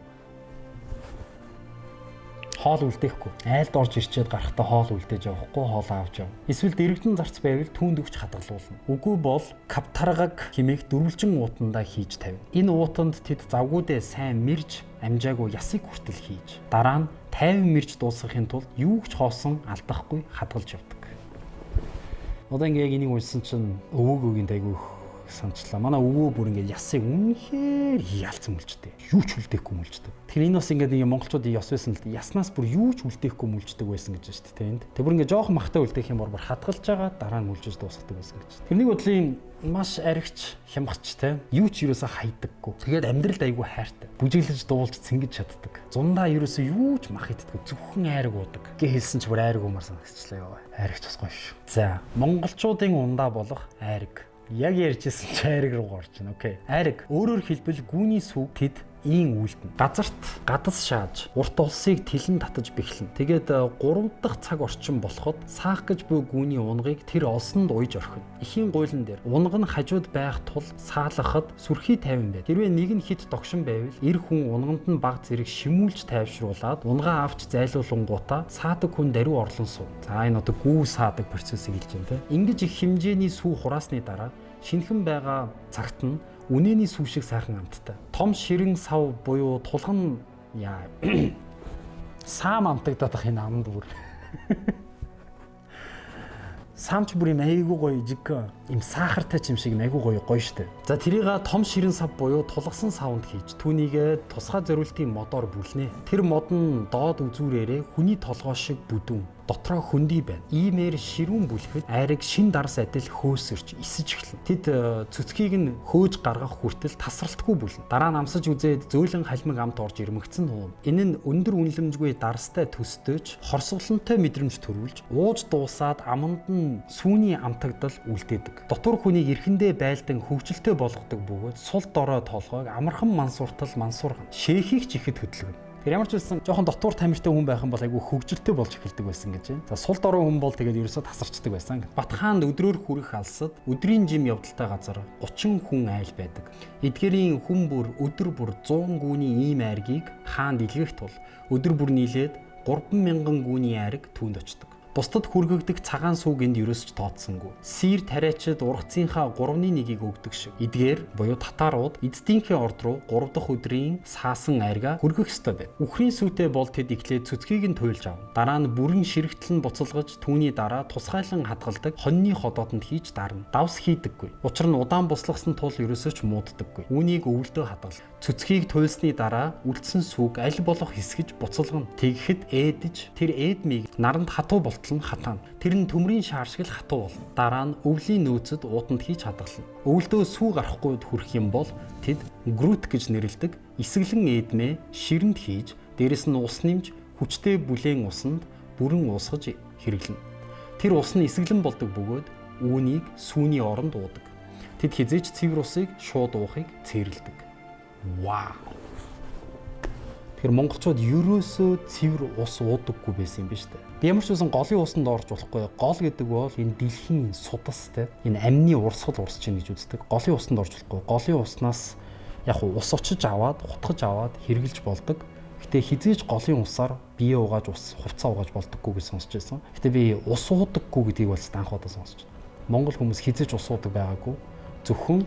Хоол үлдээхгүй. Айлд орж ирчээд гарахдаа хоол үлдээж явахгүй, хоол авч яв. Эсвэл дэрэгдэн зарц байвал түүнд өгч хадгалуулна. Үгүй бол каптаргаг хэмээх дөрвөлжин уутандаа хийж тавина. Энэ уутанд тэд завгуудээ сайн мэрж амжаагүй ясыг хүртэл хийж дараа нь 50 мэрж дуусгахын тулд юу ч хоосон алдахгүй хадгалж явдаг. Одоо ингээ яг энийг уншсан чинь өвөөгөөгийн айгүй санчлаа. Манай өвөө бүр ингээд ясыг үнэхээр ялцсан мүлждэг. Юу ч үлдээхгүй мүлждэг. Тэгэхээр энэ бас ингээд нэг монголчуудын ёс байсан л дээ. Яснаас бүр юу ч үлдээхгүй мүлждэг байсан гэж байна шүү дээ энд. Тэр бүр ингээд жоохон махтай үлдээх юм бол бүр хадгалж байгаа дараа нь мүлжиж дуусгадаг байсан гэж. Тэр нэг бодлын маш аригч, хямгч те. Юу ч юусаа хайдаггүй. Тэгээд амьдралд айгүй хайртай. Бүжиглэж дуулж цэнгэж чаддаг. Зундаа ерөөсөө юу ч мах иддэг. Зөвхөн айраг уудаг. Гэ хэлсэн ч бүр айраг уумар санагчлаа ёо. Айрагч бас гоё шүү. За, монголчуудын ундаа болох айраг. Яг ярьжсэн чи айраг руу орж байна. Окей. Айраг өөрөөр хэлбэл гүүний сүг тэд ийн үйлдэнэ. Газарт гадас шааж, урт улсыг тэлэн татаж бэхлэн. Тэгээд 3 дахь цаг орчим болоход саах гэж буй гүүний унгыг тэр олсонд уйж орхино. Эхийн гуйлан дээр унга нь хажууд байх тул саалгахад сүрхий тайван байд. Хэрвээ нэг нь хит догшин байвал эр хүн унганд нь баг зэрэг шимүүлж тайвшруулад унгаа авч зайлуулангуудаа саадаг хүн даруй орлон суу. За, энэ одоо гүү саадаг процессыг хэлж байна те. Ингэж их хэмжээний сүү хураасны дараа шинэхэн байгаа цагт нь үнэний сүү шиг сайхан амттай. Том ширэн сав буюу тулган яа саам амтагдаад ах энэ амд бүр. Саамч бүр юм айгүй гоё жиг юм сахартай ч юм шиг айгүй гоё гоё штэ. За, тэрийг том ширэн сав буюу тулгасан савнд хийж түүнийгээ тусгай зориултын модоор бүлнэ. Тэр мод нь доод үзүүрээрээ хүний толгой шиг бүдүүн. Дотроо хөндөй байна. Иймээр ширүүн бүлэхэд айраг шин дарс адил хөөсөрч исэж эхэлнэ. Тэд цөцгийг нь хөөж гаргах хүртэл тасралтгүй бүлнэ. Дараа нь амсаж үзээд зөөлөн халимаг амт орж ирмэгцэн хуун. Энэ нь өндөр үнэлэмжгүй дарстай төстөөж хорсголонтой мэдрэмж төрүүлж ууж дуусаад аманд нь сүүний амтагдал үлдээдэг. Дотор хүнийг эрхэндээ байлдан хөгжилтэй болгодог бөгөөд сул дорой толгойг амархан мансууртал мансуургана. Шээхийг ч ихэд хөдөлгөнө. Тэгэхээр ямар ч байсан жоохон дотуур тамиртай хүн байх юм бол айгүй хөгжилтэй болж эхэлдэг байсан гэж байна. За сул дорой хүн бол тэгээд ерөөсөө тасарчдаг байсан. Батхаанд өдрөөр хүрэх алсад өдрийн жим явдалтай газар 30 хүн айл байдаг. Эдгээрийн хүн бүр өдөр бүр 100 гүний ийм айргийг хаанд илгээх тул өдөр бүр нийлээд 3000 гүний айраг түүнд очдог. Бусдад хүргэгдэх цагаан сүүг энд ерөөс ч тооцсонгүй. Сир тариачид ургацынхаа 3-ны 1-ийг өгдөг шиг. Эдгээр буюу татаарууд эздийнхээ орд руу 3 дахь өдрийн саасан айргаа хүргэх ёстой байв. Үхрийн сүйтэй бол тэд эхлээд цөцгийг нь туйлж авна. Дараа нь бүрэн ширэгтэл нь буцалгаж түүний дараа тусгайлан хадгалдаг хоньны ходоодонд хийж дарна. Давс хийдэггүй. Учир нь удаан буслахсан тул ерөөсөө ч мууддаггүй. Үүнийг өвөлдөө хадгал. Цөцгийг туйлсны дараа үлдсэн сүүг аль болох хэсгэж буцалгана. Тэгэхэд ээдэж тэр ээдмийг наранд хатуу болтол нь хатаана. Тэр нь төмрийн шаар шиг л хатуу болно. Дараа нь өвлийн нөөцөд ууданд хийж хадгална. Өвөлдөө сүү гарахгүйд хүрэх юм бол тэд грут гэж нэрлэдэг исгэлэн ээдмээ ширэнд хийж дээрэс нь ус нэмж хүчтэй бүлээн усанд бүрэн уусгаж хэрэглэнэ. Тэр ус нь исгэлэн болдог бөгөөд үүнийг сүүний оронд уудаг. Тэд хэзээ ч цэвэр усыг шууд уухыг цээрэлдэг. Вау. Тэгэхээр монголчууд ерөөсөө цэвэр ус уудаггүй байсан юм байна шүү дээ. Би ямар ч байсан голын усанд орж болохгүй. Гол гэдэг бол энэ дэлхийн судас те. Энэ амны урсгал урсч чинь гэж үздэг. Голын усанд орж болохгүй. Голын уснаас яг ус очиж аваад, хутгаж аваад хэрэглэж болдог. Гэтэ хэзээ ч голын усаар бие угааж ус хувцас угааж болдоггүй гэж сонсч байсан. Гэтэ би ус уудаггүй гэдгийг бол анх удаа сонсч байна. Монгол хүмүүс хэзээ ч ус уудаг байгаагүй. Зөвхөн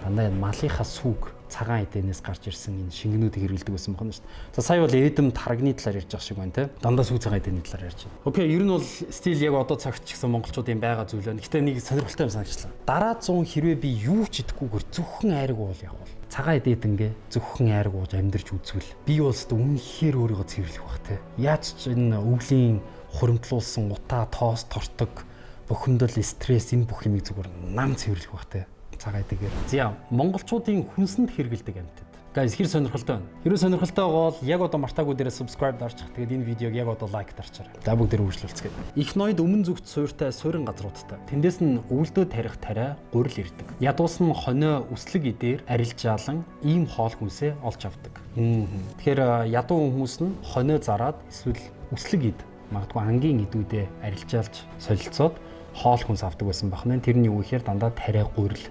дандаа энэ малынхаа сүг цагаан эдэнээс гарч ирсэн энэ шингэнүүдийг хэрэглэдэг байсан байна шүү дээ. За сая бол эдэм тарганы талаар ярьж байгаа шиг байна те. Дандаа сүг цагаан эдэний талаар ярьж байна. Окей, ер нь бол стил яг одоо цагт ч гэсэн монголчуудын байгаа зүйл байна. Гэтэ нэг сонирхолтой юм санагчлаа. Дараа 100 хэрвээ би юу ч идэхгүйгээр зөвхөн айраг уул явах бол цагаан эдэд ингээ зөвхөн айраг ууж амьдарч үзвэл би бол өстө үнэхээр өөрийгөө цэвэрлэх бах те. Яаж ч энэ өвлийн хуримтлуулсан утаа, тоос, тортог, бухимдал, стресс энэ бүх юмыг зүгээр нам цэвэрлэх бах те. Цагаан эдэгээр. За монголчуудын хүнсэнд хэрэглэдэг амьтад. Guys, хэр сонирхолтой байна. Хэрвээ сонирхолтой бол яг одоо мартаагүй дээрээ subscribe дарчих. Тэгээд энэ видеог яг одоо like дарчаарай. За бүгдээр үргэлжлүүлцгээе. Их ноёд өмнө зүгт суурьтай суурин газруудтай. Тэндээс нь өвөлдөө тарих тариа гурил ирдэг. Ядуус нь хонио үслэг идээр арилжаалан ийм хоол хүнсээ олж авдаг. Тэгэхээр ядуу хүмүүс нь хонио зараад эсвэл үслэг ид магадгүй ангийн идүүдээ арилжаалж солилцоод хоол хүнс авдаг байсан байна. Тэр нь юу гэхээр дандаа тариа гурил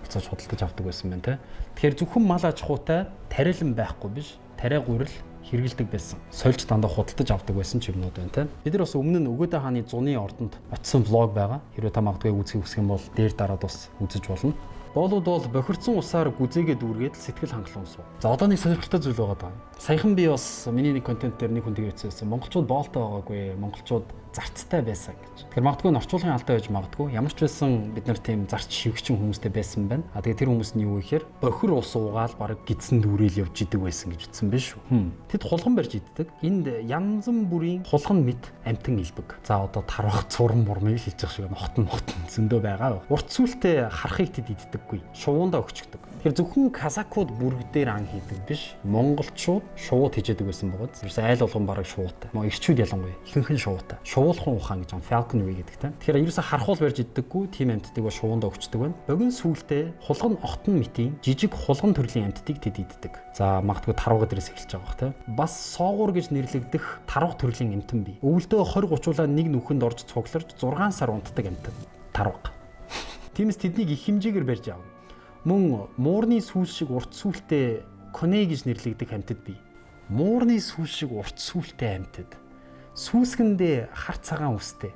буцааж худалдаж авдаг байсан байна те. Тэгэхээр зөвхөн мал аж ахуйтай тариалан байхгүй биш. Тариа гурил хэрэглэдэг байсан. Сольж дандаа худалдаж авдаг байсан ч юмнууд байна те. Бид нар бас өмнө нь Өгөөдөө хааны зуны ордонд очисон vlog байгаа. Хэрвээ та магадгүй үзэхийг хүсэх юм бол дээр дараад бас үзэж болно. Боолууд бол бохирдсон усаар гүзээгээ дүүргээд л сэтгэл хангалуун суу. За одоо нэг сонирхолтой зүйл байгаа даа. Саяхан би бас миний нэг контент дээр нэг хүн тэгж хэлсэн. Монголчууд боолтой байгаагүй. Монголчууд зарцтай байсан гэж. Тэгэхээр магадгүй орчуулгын алдаа байж магадгүй. Ямар ч байсан бид нар тийм зарц шивгчин хүмүүстэй байсан байна. А тэгээ тэр хүмүүс нь юу гэхээр бохир ус уугаал бараг гидсэн дүүрэл явж идэг байсан гэж утсан биш үү? Тэд хулган барьж иддэг. Энд янз бүрийн хулган мэт амтан илбэг. За одоо тарвах цурам мурмыг л хэлж байгаа шиг нохтон нохтон зөндөө байгаа. Урт сүултээ харахыг тэд иддэггүй. Шувуунда өгчдөг. Тэгэхээр зөвхөн казакууд бүрэг дээр ан хийдэг биш. Монголчууд шувууд хийжээдэг байсан богод. Ерөөсөө айл болгон бараг шувуутай. Мөн эрчүүд ялангуяа ихэнх нь шувуутай. Шувуулхан ухаан гэж falconry гэдэг те. Тэгэхээр ерөөсөө харахуул барьж иддэггүй, тийм амьтдыг бол шувуунда өгчдөг байна. Богино сүултээ хулган огтон мэтийн жижиг хулган төрлийн амьтдыг тэд иддэг. За магадгүй тарвага дээрээс эхэлж байгаа бох те. Бас соогуур гэж нэрлэгдэх тарвага төрлийн амьтан бий. Өвөлдөө 20 30-уулаа нэг нүхэнд орж цугларч 6 сар унтдаг амьтан. Тарвага. Тиймээс тэднийг их хэмжээгээр барьж авна. Мөн муурны сүүл шиг урт сүүлтэй коне гэж нэрлэгдэх амьтад бий. Муурны сүүл шиг урт сүүлтэй амьтад. Сүүсгэндээ хар цагаан үстэй.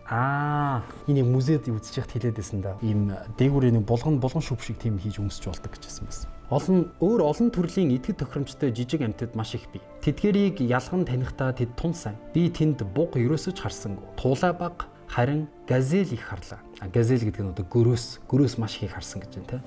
Аа, энийг музейд үзэж яхад хэлээд байсан да. Ийм дээгүүрээ нэг булган булган шүп шиг тийм хийж өмсч болдог гэж хэлсэн байсан. Олон өөр олон төрлийн идэхэд тохиромжтой жижиг амьтад маш их бий. Тэдгэрийг ялган танихдаа тэд тун сайн. Би тэнд буг ерөөсөө ч харсангүй. Туулай баг харин газел их харлаа. Газел гэдэг нь одоо гөрөөс, гөрөөс маш их харсан гэж байна те.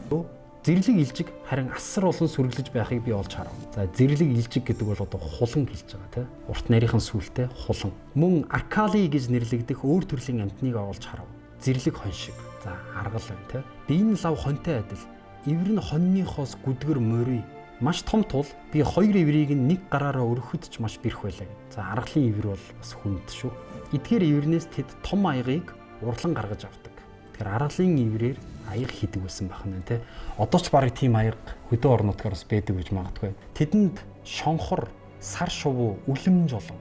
Зэрлэг илжиг харин асар олон сүргэлж байхыг би олж харав. За, зэрлэг илжиг гэдэг бол одоо хулан хэлж байгаа тий. Урт нарийнхан сүлтэй хулан. Мөн аркали гэж нэрлэгдэх өөр төрлийн амьтныг олж харав. Зэрлэг хон шиг. За, аргал байна тий. Биеийн лав хонтой адил. Ивэр нь хоньныхоос гүдгэр морий маш том тул би хоёр иврийг нь нэг гараараа өргөхөд ч маш бэрх байлаа. За, аргалын ивэр бол бас хүнд шүү. Эдгээр ивэрнээс тэд том аягыг урлан гаргаж авдаг. Тэгэхээр аргалын иврээр аяг хийдэг байсан байх нь тий. Одоо ч бараг тийм аяг хөдөө орон нутгаар бас байдаг гэж магадгүй. Тэдэнд шонхор, сар шувуу, үлэмж олон.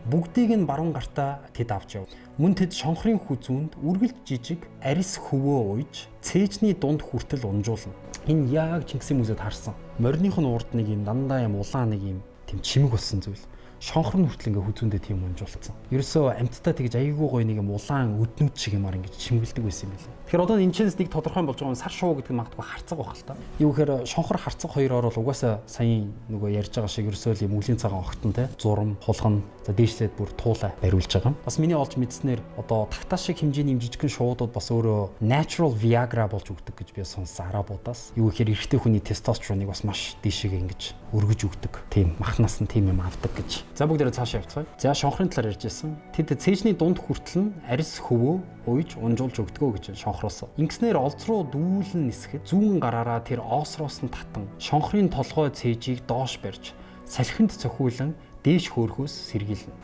Бүгдийг нь баруун гартаа тэд авч яв. Мөн тэд шонхрын хүзүүнд үргэлж жижиг арис хөвөө уйж, цээжний дунд хүртэл унжуулна. Энэ яг Чингисийн музейд харсан. Мориных нь урд нэг юм дандаа юм улаан нэг юм тийм чимэг болсон зүйл. Шонхор нь хүртэл ингээ хүзүүндээ тийм унжуулсан. Ерөөсөө амьтдаа тэгж айгүй гоё нэг юм улаан өднүүд шиг юмар ингэж чимгэлдэг байсан юм билээ. Тэгэхээр одоо энэ чэнэс нэг тодорхой болж байгаа нь сар шувуу гэдэг нь магадгүй харцаг байх л та. Юу гэхээр шонхор харцаг хоёроор бол угаасаа саяын нөгөө ярьж байгаа шиг ерөөсөө л юм үлийн цагаан огтон те зурам, хулгана, за дээшлээд бүр туулай бариулж байгаа. Бас миний олж мэдснээр одоо тагтаа шиг хэмжээний юм жижигхэн шуудууд бас өөрөө natural Viagra болж өгдөг гэж би сонссон арабуудаас. Юу гэхээр эрэгтэй хүний тестостероныг бас маш дээшээгээ ингэж өргөж өгдөг. Тийм махнаас нь тийм юм авдаг гэж. За, бүгдээрээ цаашаа явцгаая. За, шонхрын талаар ярьж байсан. Тэд цээжний дунд хүртэл нь арис хөвөө уйж унжуулж өгдгөө гэж шонхроос. Ингэснээр олз руу дүүлэн нисэхэд зүүн гараараа тэр оосроос нь татан шонхрын толгой цээжийг доош барьж салхинд цохиулан дээш хөөрхөөс сэргийлнэ.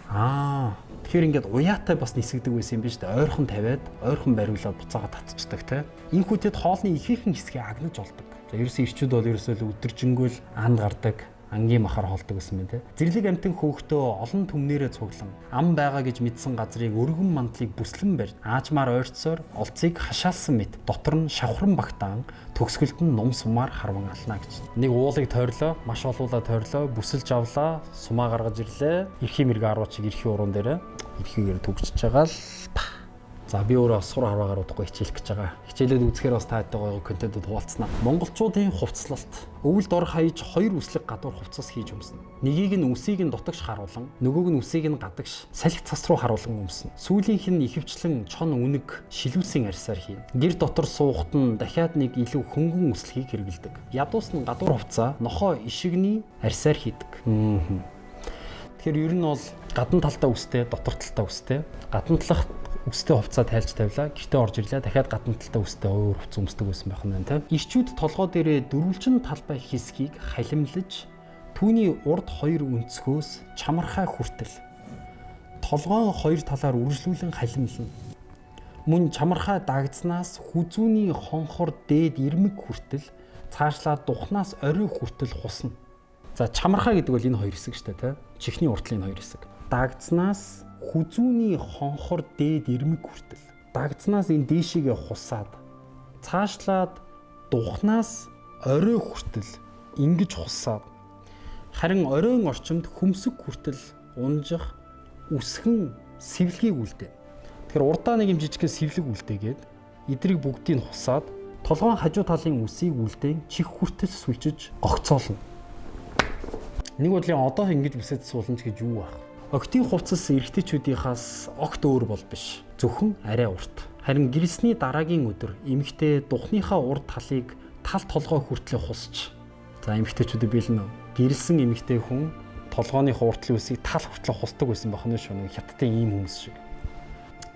Тэгэхээр ингээд уяатай бас нисгдэг байсан юм биш үү? Ойрхон тавиад, ойрхон бариулаад буцаага татчихдаг те. Инхүү тэд хоолны ихээхэн хэсгийг агнаж олдог. За, ерөөсөө ирчүүд бол ерөөсөө л өдөржингөө л анд гардаг, ангийн махаар холдог гэсэн мэн тэ. Зэрлэг амтан хөөхтөө олон түмнэрээ цуглан ам байгаа гэж мэдсэн газрыг өргөн мандлыг бүслэн барьж аажмаар ойрцсоор олцыг хашаалсан мэт дотор нь шавхран багтаан төгсгөлд нь нум сумаар харван ална гэж. Нэг уулыг тойрлоо, маш олуулаа тойрлоо, бүсэлж авлаа, сумаа гаргаж ирлээ. Эрхийн мэрэг 10 чиг эрхийн уран дээрээ эрхийгээр төгсөж байгаа л. За, би өөрөө сур харваагаар удахгүй хичээлэх гэж байгаа. Хичээлээд үзэхээр бас та хэдтэй гоё контентууд хуваалцсанаа. Монголчуудын хувцлалт. Өвөл дор хаяж хоёр үслэг гадуур хувцас хийж өмснө. Нэгийг нь үсийг нь дутагш харуулан, нөгөөг нь үсийг нь гадагш салхи цас руу харуулан өмснө. Сүүлийнх нь ихэвчлэн чон үнэг шилүүсийн арьсаар хийнэ. Гэр дотор суухад нь дахиад нэг илүү хөнгөн үслэгийг хэрэглэдэг. Ядуус нь гадуур хувцаа нохоо ишигний арьсаар хийдэг. Тэгэхээр ер нь бол гадна талдаа үстэй, дотор талдаа үстэй. Гадна талах үстэй хувцаа тайлж тавилаа. Гэртээ орж ирлээ. Дахиад гадна талдаа үстэй өөр хувцас өмсдөг байсан байх нь тийм. Ирчүүд толгой дээрээ дөрвөлжин талбай хэсгийг халимлаж түүний урд хоёр өнцгөөс чамархай хүртэл толгойн хоёр талаар үргэлжлүүлэн халимлана. Мөн чамархай дагдсанаас хүзүүний хонхор дээд ирмэг хүртэл цаашлаад духнаас орой хүртэл хусна. За, чамархай гэдэг бол энэ хоёр хэсэг шүү дээ, тийм. Чихний уртлын хоёр хэсэг. Дагдсанаас хүзүүний хонхор дээд ирмэг хүртэл, дагдсанаас энэ дээшигээ хусаад цаашлаад духнаас орой хүртэл ингэж хусаад харин оройн орчимд хөмсөг хүртэл унжих үсгэн сэвлэгийг үлдээнэ. Тэгэхээр урдаа нэг юм жижигхэн сэвлэг үлдээгээд эдрийг бүгдийг хусаад толгойн хажуу талын үсийг үлдээн чих хүртэл сүлжиж гогцоолно. Нэг бодлын одоо ингэж үсэд суулна ч гэж юу байх. Октын хувцас эрэгтэйчүүдийнхаас огт өөр бол биш. Зөвхөн арай урт. Харин гэрэлсний дараагийн өдөр эмэгтэй духныхаа урд талыг тал толгой хүртлээ хусч. За, эмэгтэйчүүдэд биелнэ үү? Гэрэлсэн эмэгтэй хүн толгойнхоо уртлын үсийг тал хүртлээ хусдаг байсан байх нь шүү. Нэг хятадын ийм хүмүүс шиг.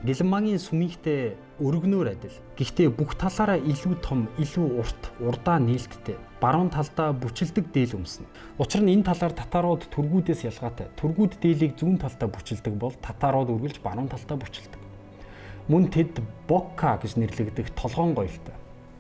Гэлэнмагийн сүмийнхтэй өргөнөөр адил. Гэхдээ бүх талаараа илүү том, илүү урт, урдаа нээлттэй. Баруун талдаа бүчилдэг дээл өмснө. Учир нь энэ талаар татарууд түргүүдээс ялгаатай. Түргүүд дээлийг зүүн талдаа бүчилдэг бол татарууд үргэлж баруун талдаа бүчилдэг. Мөн тэд бокка гэж нэрлэгдэх толгоон гоёлтой.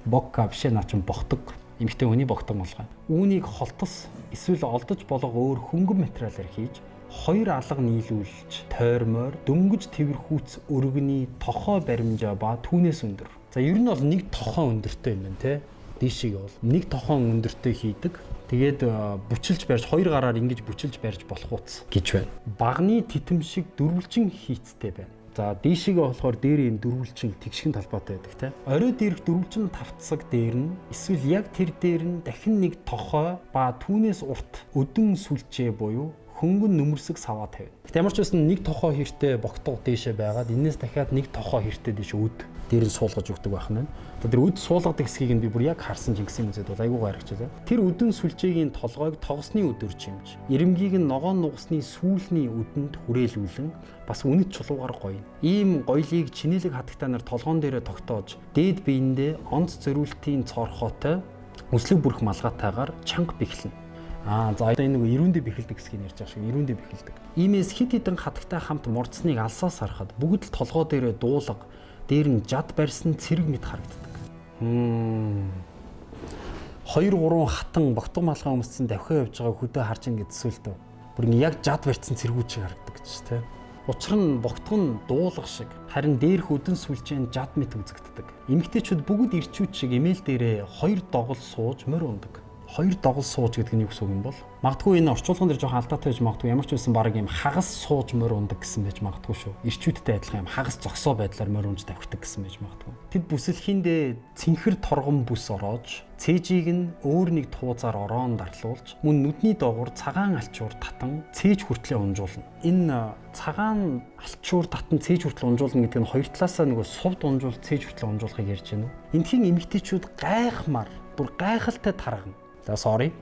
Бокка биш ээ, наа чин бохдог. Эмэгтэй хүний богтон молгой. Үүнийг холтос эсвэл олдож болох өөр хөнгөн материалаар хийж хоёр алга нийлүүлж тойрмоор дөнгөж тэвэрхүүц өргөний тохой баримжаа ба түүнээс өндөр. За, ер нь бол нэг тохой өндөртэй юм байна те. Дийшиг бол нэг тохой өндөртэй хийдэг. Тэгээд бүчилж барьж хоёр гараар ингэж бүчилж барьж болох уц гэж байна. Багны титэм шиг дөрвөлжин хийцтэй байна. За, дийшигээ болохоор дээр юм дөрвөлжин тэгшгэн талбайтай байдаг те. Орой дээрх дөрвөлжин тавцсаг дээр нь эсвэл яг тэр дээр нь дахин нэг тохой ба түүнээс урт өдөн сүлжээ буюу хөнгөн нүмерсэг саваа тавина. Гэтэ ямар ч байсан нэг тохой хэртэй богтго дээшээ байгаад энэс дахиад нэг тохой хэртэй дээш өд. Дээр нь суулгаж өгдөг байх нь. Одоо тэр үд суулгадаг хэсгийг нь би бүр яг харсан Чингисийн музейд бол айгүй гайхаж байлаа. Тэр үдэн сүлжээгийн толгойг тогсны өдөр чимж, ирэмгийг нь ногоон нугасны сүүлний үдэнд хүрээлүүлэн бас үнэт чулуугаар гоёно. Ийм гоёлыг чинэлэг хатагтай нар толгоон дээрээ тогтоож, дээд биендээ онц зориултын цоорхоотой өслөг бүрх малгайтайгаар чанга бэхлэнэ. Аа за одоо энэ нөгөө ирүүндээ бэхэлдэг хэсгийг ярьж байгаа шиг ирүүндээ бэхэлдэг. Иймээс хит хитэн хатагтай хамт мурдсныг алсаас харахад бүгд л толгой дээрээ дуулга, дээр нь жад барьсан цэрэг мэт харагддаг. 2 3 хатан богтго малгай өмссөн давхиа явж байгаа хөдөө харж ин гэдсүүлдэ. Бүр ингэ яг жад барьсан цэргүүд шиг харагддаг гэж тэ. Учир нь богтго нь дуулга шиг, харин дээрх үдэн сүлжээ нь жад мэт үзэгддэг. Эмэгтэйчүүд бүгд ирчүүд шиг эмээл дээрээ хоёр догол сууж морь ундаг. Хоёр догол сууж гэдэг нь юу гэсэн үг юм бол? Магадгүй энэ орчуулган дээр жоохон алдаатай байж магадгүй, ямар ч байсан баг юм хагас сууж морь ундаг гэсэн байж магадгүй шүү. Ирчүүдтэй адилхан юм хагас зогсоо байдлаар морь унж давхдаг гэсэн байж магадгүй. Тэд бүсэлхиндээ цэнхэр торгон бүс ороож, цээжийг нь өөр нэг туузаар ороон дарлуулж, мөн нүдний доогуур цагаан алчуур татан цээж хүртлээ унжуулна. Энэ цагаан алчуур татан цээж хүртэл унжуулна гэдэг нь хоёр талаасаа нөгөө сувд унжуул цээж хүртэл унжуулахыг ярьж байна уу? Эндхийн эмэгтэйчүүд гайхмаар, бүр гайхалтай таргана. За sorry.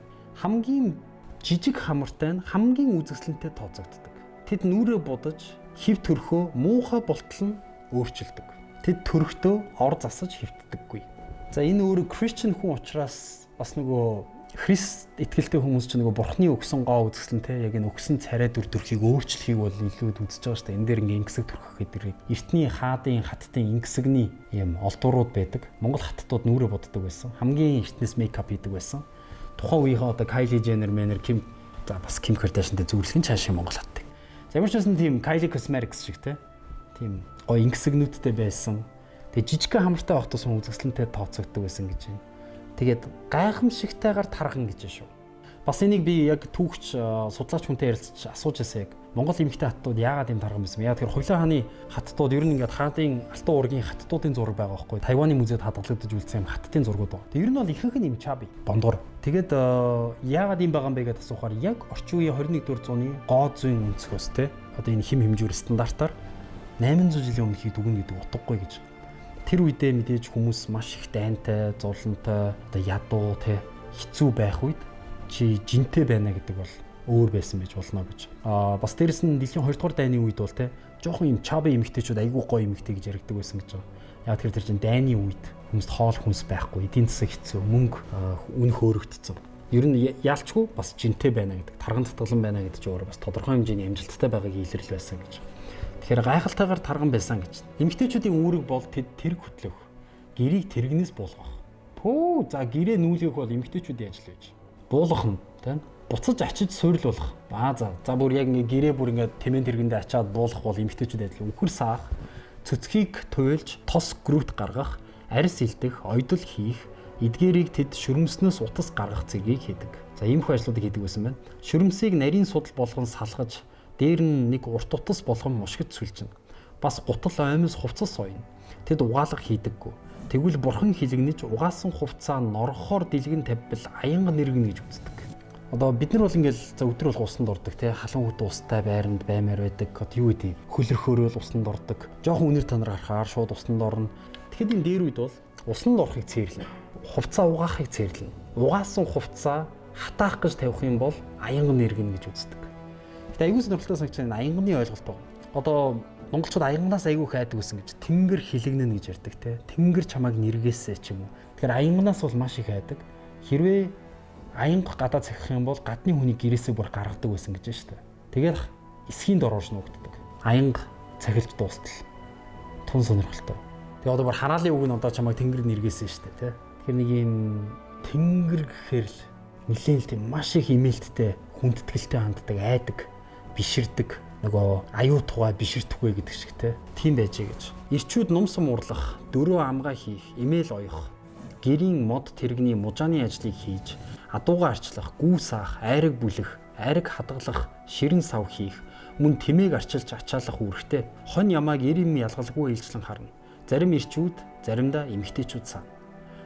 Хамгийн жижиг хамартай нь хамгийн үзэсгэлэнтэй тооцогддог. Тэд нүрээ будаж, хэв төрхөө муухай болтол нь өөрчилдөг. Тэд төрхтөө ор засаж хэвтдэггүй. За энэ өөрөө Christian хүн учраас бас нөгөө Христ итгэлтэй хүмүүс чинь нөгөө бурхны өгсөн гоо үзэсгэлэнтэй яг энэ өгсөн царай дүр төрхийг өөрчлөхийг бол илүү үзэж байгаа шүү дээ. Энэ дээр ингээ ингэсэг төрхөх гэдэг. Эртний хаадын хаттын ингэсэгний юм олдуурууд байдаг. Монгол хаттууд нүрээ буддаг байсан. Хамгийн эртнээс makeup хийдэг байсан. Тухайн үеийнхээ одоо Kylie Jenner, Manner, Kim, за бас Kim Kardashian-тэй зүрлэх нь цаашаа Монгол хаттыг. За ямар ч байсан тийм Kylie Cosmetics шиг те. Тийм гоё ингэсэгнүүдтэй байсан. Тэгээ жижигхэн хамартай байх тусам үзэсгэлэнтэй тооцогддог байсан гэж байна. Тэгээд гайхамшигтайгаар тарган гэж шүү. Бас энийг би яг түүхч судлаач хүнтэй ярилцж асууж байсан яг. Монгол эмэгтэй хаттууд яагаад ийм тарган байсан бэ? Яг тэгэхээр Хувлаа хааны хаттууд ер нь ингээд хаадын алтан уургийн хаттуудын зураг байгаа байхгүй. Тайваны музейд хадгалагдаж үлдсэн юм хаттын зургууд байгаа. Тэг ер нь бол ихэнх нь юм chubby. Бондгор. Тэгээд яагаад ийм байгаа юм бэ гэдээ асуухаар яг орчин үеийн 21-р зууны гоо зүйн өнцгөөс те. Одоо энэ хим хэмжүүр стандартаар 800 жилийн өмнөхийг дүгнэ гэдэг утгагүй гэж. Тэр үедээ мэдээж хүмүүс маш их дайнтай, зовлонтой, одоо ядуу те хэцүү байх үед чи жинтэй байна гэдэг бол өөр байсан байж болно гэж. Аа бас дээрэс нь дэлхийн 2 дугаар дайны үед бол те жоохон юм chubby эмэгтэйчүүд айгүй гоё эмэгтэй гэж яригдаг байсан гэж байгаа. Яг тэр чинь дайны үед хүмүүст хоол хүнс байхгүй, эдийн засаг хэцүү, мөнгө үн хөөрөгдсөн. Ер нь яалчгүй бас жинтэй байна гэдэг, тарган татгалан байна гэдэг чинь өөрөө бас тодорхой хэмжээний амжилттай байгаагийн илрэл байсан гэж. Тэгэхээр гайхалтайгаар тарган байсан гэж. Эмэгтэйчүүдийн үүрэг бол тэд тэрэг хөтлөх, гэрийг тэрэгнээс буулгах. Пөө за гэрээ нүүлгэх бол эмэгтэйчүүдийн ажил байж. Буулгах нь тийм буцаж ачиж суйрлуулах. Аа за бүр яг ингээ гэрээ бүр ингээ тэмээн тэргэндээ ачаад буулгах бол эмэгтэйчүүд ажил. Үхэр саах, цөцгийг туйлж, тос грүүт гаргах, арьс илдэх, ойдол хийх, эдгээрийг тэд шүрмснөөс утас гаргах зэргийг хийдэг. За иймэрхүү ажлуудыг хийдэг байсан байна. Шүрмсийг нарийн судал болгон салгаж, дээр нь нэг урт утас болгон мушгид сүлжинэ. Бас гутал оймос хувцас соёно. Тэд угаалга хийдэггүй. Тэгвэл бурхан хилэгнэж угаасан хувцаа норхоор дэлгэн тавьбал аянга нэргэнэ гэж үздэг. Одоо бид нар бол ингээл за өдөр бол усанд ордог тий халуун хөт устай байранд баймаар байдаг. Одоо юу гэдэг хөлөрхөөрөөл усанд ордог. Жохон үнэр танаар харахаар шууд усанд орно. Тэгэхэд энэ дээр үед бол усанд орохыг цээрлэнэ. Хувцаа угаахыг цээрлэнэ. Угаасан хувцаа хатаах гэж тавих юм бол аянга нэргэнэ гэж үздэг. Гэтэ айгүй сонирхолтой санагч энэ аянганы ойлголт байна. Одоо монголчууд аянганаас айгүй их айдаг байсан гэж тэнгэр хилэгнэ гэж ярьдаг те. Тэнгэр чамайг нэргээсэй ч юм уу. Тэгэхээр аянганаас бол маш их айдаг. Хэрвээ аянга гадаа цахих юм бол гадны хүний гэрээсээ бүр гаргадаг байсан гэж байна шүү дээ. Тэгээд эсхийн дороош нуугддаг. Аянга цахилж дуустал. Тун сонирхолтой. Тэгээ одоо бүр хараалын үг нь одоо чамайг тэнгэр нэргээсэн шүү дээ, тэ. Тэгэхээр нэг юм тэнгэр гэхээр л нэлээд л тийм маш их имээлттэй, хүндэтгэлтэй ханддаг, айдаг, биширдэг, нөгөө аюу тугай биширдэхгүй гэдэг шиг те. Тийм байжээ гэж. Ирчүүд нум сум урлах, дөрөв амгаа хийх, имэйл оёх, гэрийн мод тэрэгний мужааны ажлыг хийж, адууга арчлах, гүү саах, айраг бүлэх, айраг хадгалах, ширэн сав хийх, мөн тэмээг арчилж ачаалах үүрэгтэй. Хонь ямааг эр юм ялгалгүй ээлжлэн харна. Зарим ирчүүд, заримдаа эмэгтэйчүүд саана.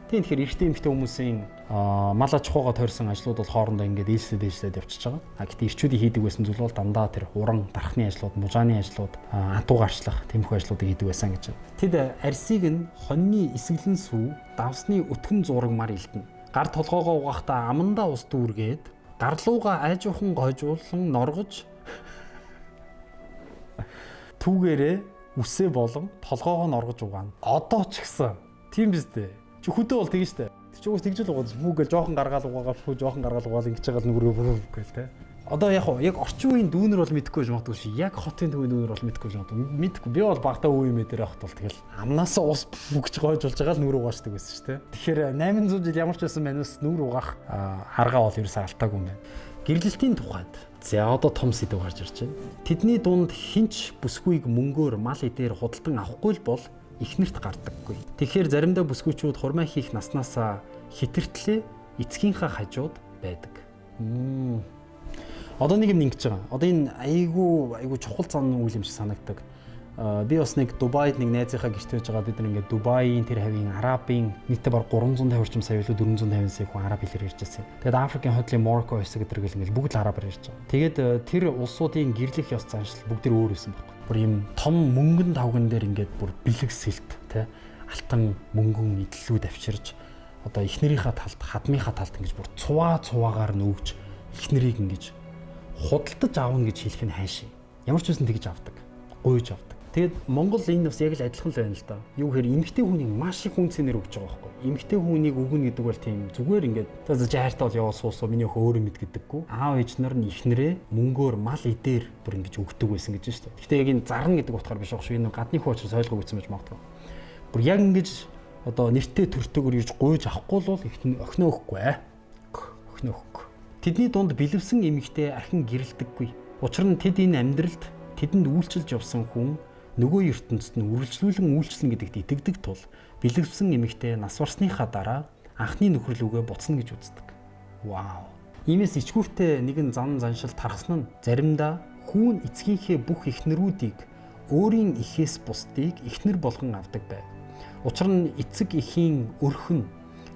Тийм, тэгэхээр эрэгтэй эмэгтэй хүмүүсийн мал аж ахуйгаа тойрсон ажлууд бол хоорондоо ингээд ээлжлээд ээлжлээд явчихж байгаа. А гэхдээ эрчүүдийн хийдэг байсан зүйл бол дандаа тэр уран дархны ажлууд, мужааны ажлууд, адуу гарчлах, тэмхүү ажлуудыг хийдэг байсан гэж байна. Тэд арсыг нь хоньны исгэлэн сүү, давсны өтгөн зурагмаар илдэнэ. Гар толгоогоо угаахтаа амандаа ус дүүргээд, гарлууга айжуухан гойжуулан норгож түүгээрээ үсээ болон толгоогоо норгож угаана. Одоо ч гэсэн тийм биз дээ. Чи хөдөө бол тэгэн штэ. Тэр чи уус тэгж л угаад хүүгээл жоохон гаргаал угаагаал хүү жоохон гаргаал угаал ингэж байгаа л нүгрээ гээл те. Одоо яг уу яг орчин үеийн дүүнер бол мэдэхгүй гэж магадгүй ши. Яг хотын төвийн дүүнер бол мэдэхгүй гэж магадгүй. Мэдэхгүй. Би бол багтаа үе юм дээр явахт бол тэгэл амнаасаа ус бүгж гойжуулж байгаа л нүр угаашдаг байсан шүү те. Тэгэхээр 800 жил ямар ч байсан манус нүр угаах аргаа бол ерөөсөө алтаагүй юм байна. Гэрлэлтийн тухайд за одоо том сэдэв гарч ирж байна. Тэдний дунд хинч бүсгүйг мөнгөөр мал эдээр худалдан авахгүй л бол эхнэрт гардаггүй. Тэгэхээр заримдаа бүсгүйчүүд хурмаа хийх наснаасаа хэтэртлээ эцгийнхаа хажууд байдаг. Одоо нэг юм ингэж байгаа. Одоо энэ айгүй чухал зан үйл юм шиг санагдаг. Би бас нэг Дубайд нэг найзынхаа гэрт байж байгаа, бид нар ингээд Дубайын тэр хавийн Арабын нийтдээ баг 350 орчим сая илүү 450 сая хүн араб хэлээр ярьж байсан. Тэгээд Африкийн хотлын Марокко хэсэг гэдэг л ингээд бүгд л арабаар ярьж байгаа. Тэгээд тэр улсуудын гэрлэх ёс заншил бүгд тэр өөр байсан байхгүй. Бүр юм том мөнгөн тавган дээр ингээд бүр бэлэг сэлт тэ алтан мөнгөн эдлүүд авчирж одоо эхнэрийнхаа талд хадмынхаа талд ингэж бүр цуваа цуваагаар нүгж эхнэрийг ингэж худалдаж авна гэж хэлэх нь хайшин. Ямар ч байсан тэгж авдаг. Гуйж авдаг. Тэгээд Монгол энэ бас яг л адилхан л байна л да. Юу гэхээр эмэгтэй хүнийг маш их хүн цэнээр өгч байгаа байхгүй. Эмэгтэй хүнийг өгнө гэдэг бол тийм зүгээр ингээд за за хайртай бол яваа суусуу миний өхөө өөрөө мэд гэдэггүй. Аав ээж нар нь эхнэрээ мөнгөөр мал эдээр бүр ингэж өгдөг байсан гэж байна шүү дээ. Гэхдээ яг энэ зарна гэдэг утгаар биш шүү. Энэ гадны хүн учраас ойлгоогүй гэсэн байж магадгүй. Бүр яг ингэж одоо нэртэй төртөөгөр ирж гуйж авахгүй бол охиноо өгөхгүй. Охиноо өгөхгүй. Тэдний дунд бэлэвсэн эмэгтэй архин гэрэлдэггүй. Учир нь тэд энэ амьдралд тэдэнд үйлчилж явсан хүн нөгөө ертөнцид нь үргэлжлүүлэн үйлчлэн гэдэгт итгэдэг тул бэлэвсэн эмэгтэй нас барсныхаа дараа анхны нөхөрлүүгээ буцна гэж үздэг. Вау. Иймээс ичгүүртэй нэгэн зан заншил тархсан нь заримдаа хүүн эцгийнхээ бүх эхнэрүүдийг өөрийн эхээс бусдыг эхнэр болгон авдаг байв. Учир нь эцэг эхийн өрх нь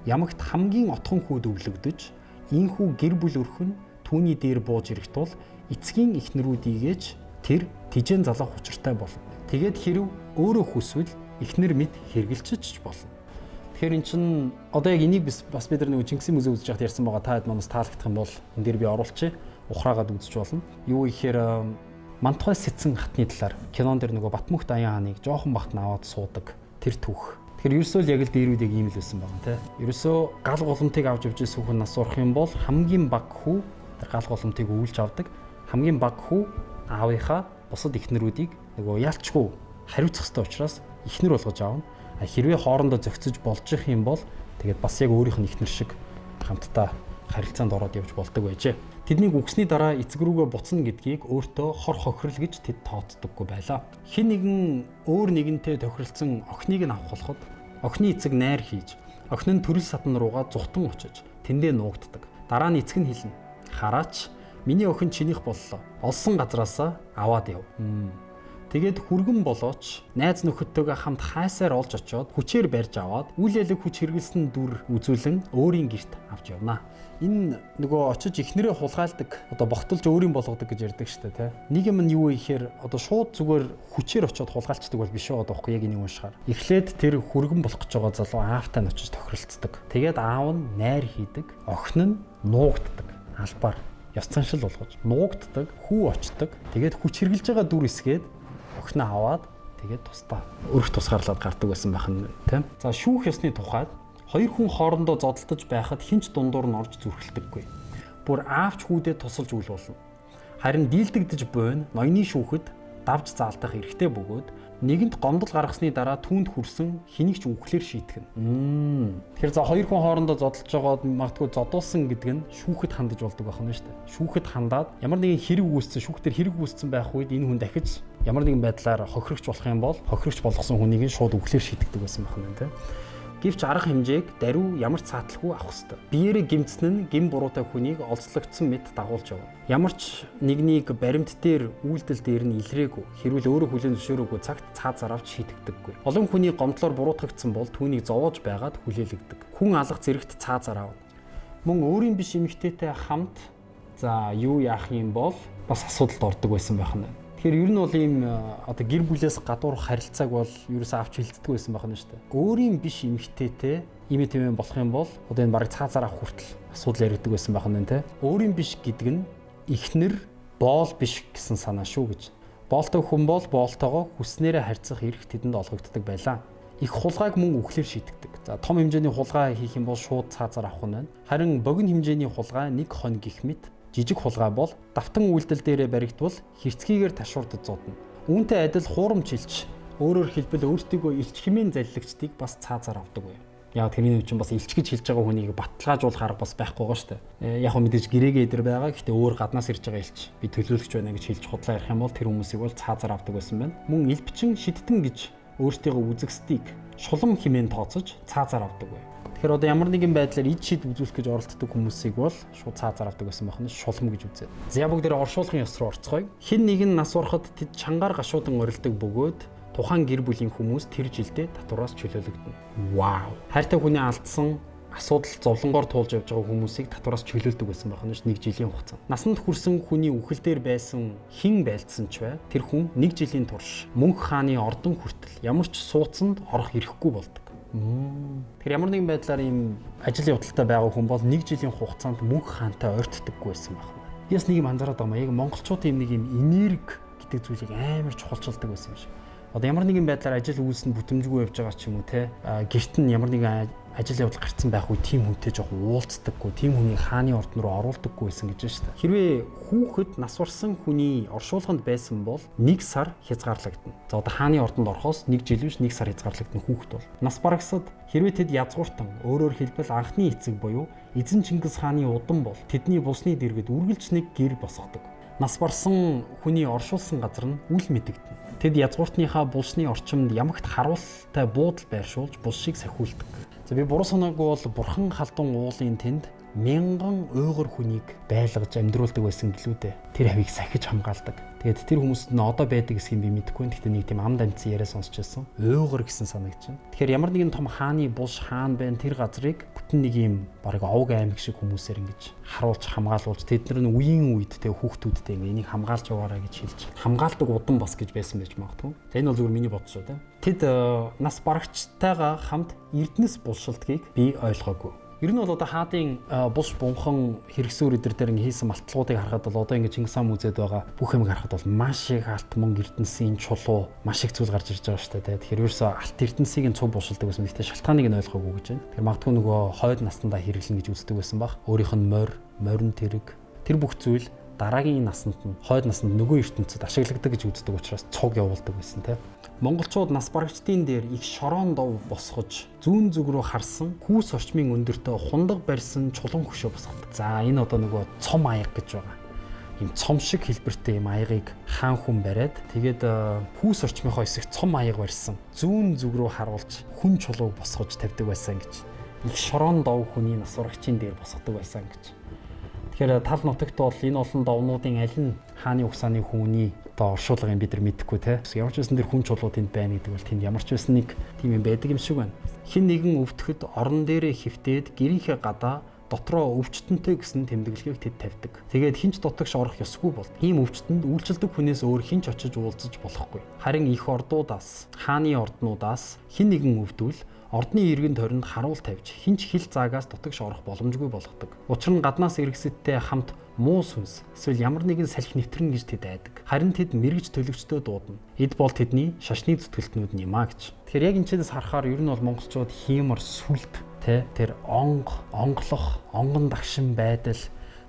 ямагт хамгийн отхон хүүд өвлөгдөж ийхүү гэр бүл өрх нь түүний дээр бууж ирэх тул эцгийн эхнэрүүдийгээч тэр тижээн залах учиртай болно. Тэгээд хэрв өөрөө хүсвэл эхнэр мэд хэргэлчиж болно. Тэгэхээр эн чинь одоо яг энийг бас бид нар нэг Чингисийн музей үзэж байхад ярьсан байгаа. Та хэд манаас таалагдах юм бол энэ дээр би оруулчих. Ухраагаад үзэж болно. Юу ихээр Мантхой сэтсэн хатны талаар кинон дээр нөгөө Батмөхт Аян хааныг жоохон бахт нь аваад суудаг тэр түүх. Тэгэхээр ерөөсөө л яг л дээр үед яг ийм л байсан байгаа тий. Ерөөсөө гал голомтыг авч явж байсан хүн нас урах юм бол хамгийн баг хүү тэр гал голомтыг өвлж авдаг. Хамгийн баг хүү аавынхаа бусад эхнэрүүдийг нөгөө ялчгүй хариуцах ёстой учраас эхнэр болгож авна. А хэрвээ хоорондоо зохицож болж их юм бол тэгээд бас яг өөрийнх нь эхнэр шиг хамтдаа харилцаанд ороод явж болдог байжээ. Тэднийг үгсний дараа эцэг рүүгээ буцна гэдгийг өөртөө хор хохирол гэж тэд тооцдоггүй байлаа. Хэн нэгэн өөр нэгэнтэй тохиролцсон охиныг нь авах болоход охины эцэг найр хийж, охин нь төрөл садан руугаа зугтан очиж тэндээ нуугддаг. Дараа нь эцэг нь хэлнэ. Хараач, миний охин чинийх боллоо. Олсон газраасаа аваад яв. Тэгээд хүргэн болооч найз нөхөдтэйгээ хамт хайсаар олж очиод хүчээр барьж аваад үл ялэг хүч хэрэгэлсэн дүр үзүүлэн өөрийн герт авч явна. Энэ нөгөө очиж эхнэрээ хулгайлдаг, одоо богтолж өөрийн болгодог гэж ярьдаг штэ тий. Нэг юм нь юу вэ гэхээр одоо шууд зүгээр хүчээр очиод хулгайлцдаг бол биш байгаа даахгүй яг энийг уншихаар. Эхлээд тэр хүргэн болох гэж байгаа залуу аавтай нь очиж тохиролцдог. Тэгээд аав нь найр хийдэг, охин нь нуугддаг албаар ёс заншил болгож нуугддаг, хүү очдог. Тэгээд хүч хэрэглэж байгаа дүр эсгээд охиноо аваад тэгээд тусдаа өрх тусгаарлаад гардаг байсан байх нь тийм. За шүүх ёсны тухайд хоёр хүн хоорондоо зодолдож байхад хинч дундуур нь орж зүрхэлдэггүй. Бүр аавч хүүдээ тусалж үйл болно. Харин дийлдэгдэж буйн ноёны шүүхэд давж заалдах эрхтэй бөгөөд нэгэнт гомдол гаргасны дараа түүнд хүрсэн хэнийг ч үхлээр шийтгэн. Тэгэхээр за хоёр хүн хоорондоо зодолж байгаад магадгүй зодуулсан гэдэг нь шүүхэд хандаж болдог байх нь шүү дээ. Шүүхэд хандаад ямар нэгэн хэрэг үүссэн, шүүхтэр хэрэг үүссэн байх үед энэ хүн дахиж ямар нэгэн байдлаар хохирогч болох юм бол хохирогч болгосон хүнийг нь шууд үхлээр шийтгэдэг байсан байх нь тийм. Гэвч арга хэмжээг даруй ямар ч саатлгүй авах ёстой. Биеэрээ гэмтсэн нь гэм буруутай хүнийг олзлогдсон мэт дагуулж явна. Ямар ч нэгнийг баримт дээр үйлдэл дээр нь илрээгүй, хэрвэл өөрөө хүлээн зөвшөөрөөгүй цагт цаазаар авч шийтгдэггүй. Олон хүний гомдлоор буруутгагдсан бол түүнийг зовоож байгаад хүлээлгдэг. Хүн алга зэрэгт цаазаар авна. Мөн өөрийн биш эмэгтэйтэй хамт за юу яах юм бол бас асуудалд ордог байсан байх нь. Тэгэхээр ер нь бол ийм одоо гэр бүлээс гадуур харилцааг бол ерөөсөө авч хилцдэг байсан байх нь шүү дээ. Өөрийн биш эмэгтэйтэй ийм тийм болох юм бол одоо энэ бараг цаазаар авах хүртэл асуудал яригддаг байсан байх нь тэ. Өөрийн биш гэдэг нь эхнэр боол биш гэсэн санаа шүү гэж. Боолтой хүн бол боолтойгоо хүснээрээ харьцах эрх тэдэнд олгогддог байлаа. Их хулгайг мөн үхлээр шийдэгдэг. За том хэмжээний хулгай хийх юм бол шууд цаазаар авах нь байна. Харин богино хэмжээний хулгай нэг хон гих мэт жижиг хулгай бол давтан үйлдэл дээрээ баригдвал хэрцгийгээр ташуурдаж зодно. Үүнтэй адил хуурамч элч, өөрөөр хэлбэл өөртөөгөө элч хэмээн заллагчдыг бас цаазаар авдаг байв. Яг тэрний үе чинь бас элч гэж хэлж байгаа хүнийг баталгаажуулах арга бас байхгүй байгаа шүү дээ. Яг хөө мэдээж гэрээгээ эдэр байгаа. Гэхдээ өөр гаднаас ирж байгаа элч би төлөөлөгч байна гэж хэлж худлаа ярих юм бол тэр хүмүүсийг бол цаазаар авдаг байсан байна. Мөн элбчин шидтэн гэж өөртөөгөө үзэгсдийг шулам хэмээн тооцож цаазаар авдаг байв. Тэгэхээр одоо ямар нэгэн байдлаар ид шид үзүүлэх гэж оролддог хүмүүсийг бол шууд цаазаар авдаг байсан байх нь шулам гэж үзээд. За бүгд дээр оршуулгын ёс руу орцгоё. Хэн нэгэн нас барахад тэд чангаар гашуудан орилдог бөгөөд тухайн гэр бүлийн хүмүүс тэр жилдээ татвараас чөлөөлөгдөнө. Вау. Хайртай хүний алдсан асуудал зовлонгоор туулж явж байгаа хүмүүсийг татвараас чөлөөлдөг байсан байх нь ш нэг жилийн хугацаанд. Насанд хүрсэн хүний үхэл дээр байсан хэн байлдсан ч бай тэр хүн нэг жилийн турш Мөнх хааны ордон хүртэл ямар ч сууцанд орох эрхгүй болдог. Тэгэхээр ямар нэгэн байдлаар ийм ажил явдалтай байгаа хүн бол нэг жилийн хугацаанд Мөнх хаантай ойртдоггүй байсан байх. Би бас нэг юм анзаараад байгаа юм. Яг монголчууд ийм нэг юм энерги гэдэг зүйлийг амар чухалчилдаг байсан юм шиг. Одоо ямар нэгэн байдлаар ажил үйлс нь бүтэмжгүй явж байгаа ч юм уу те. Гэрт нь ямар нэгэн ажил явдал гарцсан байх үе тийм хүнтэй жоох уулздаггүй, тийм хүнийг хааны ордон руу оруулдаггүй байсан гэж байна шүү дээ. Хэрвээ хүүхэд нас барсан хүний оршуулганд байсан бол 1 сар хязгаарлагдана. За одоо хааны ордонд орохоос 1 жил биш 1 сар хязгаарлагдана хүүхэд бол. Нас барагсад хэрвээ тэд язгууртан, өөрөөр хэлбэл анхны эцэг буюу эзэн Чингис хааны удам бол тэдний булсны дэргэд үргэлж нэг гэр босгодог. Нас барсан хүний оршуулсан газар нь үл мэдэгдэнэ. Тэд язгууртныхаа булшны орчимд ямагт харуултай буудал байршуулж булшийг сахиулдаг. За би буруу санаагүй бол Бурхан халдун уулын тэнд мянган уйгар хүнийг байлгаж амьдруулдаг байсан гэлүү дээ. Тэр хавийг сахиж хамгаалдаг. Тэгээд тэр хүмүүст нь одоо байдаг гэдгийг би мэдэхгүй. Гэхдээ нэг тийм амд амьдсан яриа сонсч байсан. Уйгар гэсэн санагч байна. Тэгэхээр ямар нэгэн том хааны булш хаан байна тэр газрыг бүтэн нэг юм бараг овг аймаг шиг хүмүүсээр ингэж харуулж хамгаалуулж тэд нар нь үеийн үед те хүүхдүүдтэй ингэ энийг хамгаалж яваарай гэж хэлж хамгаалдаг удам бас гэж байсан байж магадгүй. За энэ бол зүгээр миний бодол шүү дээ. Тэд нас барагчтайгаа хамт Эрдэнэс булшилдгийг би ойлгоогүй. Ер нь бол одоо хаадын булш бунхан хэрэгсүүр өдр дээр ингээ хийсэн малтлагуудыг харахад бол одоо ингээ Чингис хаан музейд байгаа бүх юмыг харахад бол маш их алт мөнгө Эрдэнэсийн чулуу маш их зүйл гарч ирж байгаа шүү дээ. Тэгэхээр ерөөсөө алт Эрдэнэсийг нь цуг булшилдаг байсан. Гэхдээ шалтгааныг нь ойлгоогүй гэж байна. Тэр магадгүй нөгөө хойд наснда хэрэглэнэ гэж үздэг байсан баг. Өөрийнх нь морь, морин тэрэг тэр бүх зүйл дараагийн насанд нь хойд насанд нөгөө ертөнцид ашигладаг гэж үздэг учраас цуг явуулдаг байсан тийм. Монголчууд нас барагчдын дээр их шорон дов босгож зүүн зүг рүү харсан хүүс орчмын өндөртөө хундаг барьсан чулуун хөшөө босгодог. За энэ одоо нөгөө цом аяг гэж байгаа. Ийм цом шиг хэлбэртэй ийм аягыг хаан хүн бариад тэгээд хүүс орчмынхоо хэсэг цом аяг барьсан. Зүүн зүг рүү харуулж хүн чулууг босгож тавьдаг байсан гэж. Их шорон дов хүний нас барагчийн дээр босгодог байсан гэж. Тэгэхээр тал нутагт бол энэ олон довнуудын аль нь хааны угсааны хүмүүний одоо оршуулгыг бид нар мэдэхгүй те. Ямар ч байсан тэр хүн чулууд энд байна гэдэг бол тэнд ямар ч байсан нэг тийм юм байдаг юм шиг байна. Хин нэгэн өвдөхөд орон дээрээ хөвтөөд гэрийнхээ гадаа дотроо өвчтөнтэй гэсэн тэмдэглэгийг тэд тавьдаг. Тэгээд хинч дутагш орох ёсгүй болд. Ийм өвчтөнд үйлчилдэг хүнээс өөр хинч очиж уулзаж болохгүй. Харин их ордуудаас, хааны орднуудаас хин нэгэн өвдвөл ордны иргэн тойронд харуул тавьж хинч хил заагаас дутагш орох боломжгүй болгодог. Учир нь гаднаас иргэсэдтэй хамт муу сүнс эсвэл ямар нэгэн салхи нэвтрэн гэж тэд айдаг. Харин тэд мэрэгж төлөгчдөө дуудана. Эд бол тэдний шашны зүтгэлтнүүд нь юм а гэж. Тэгэхээр яг энэ чэнэс харахаар ер нь бол монголчууд хиймор сүлд тэ тэр онг, онглох, онгон дагшин байдал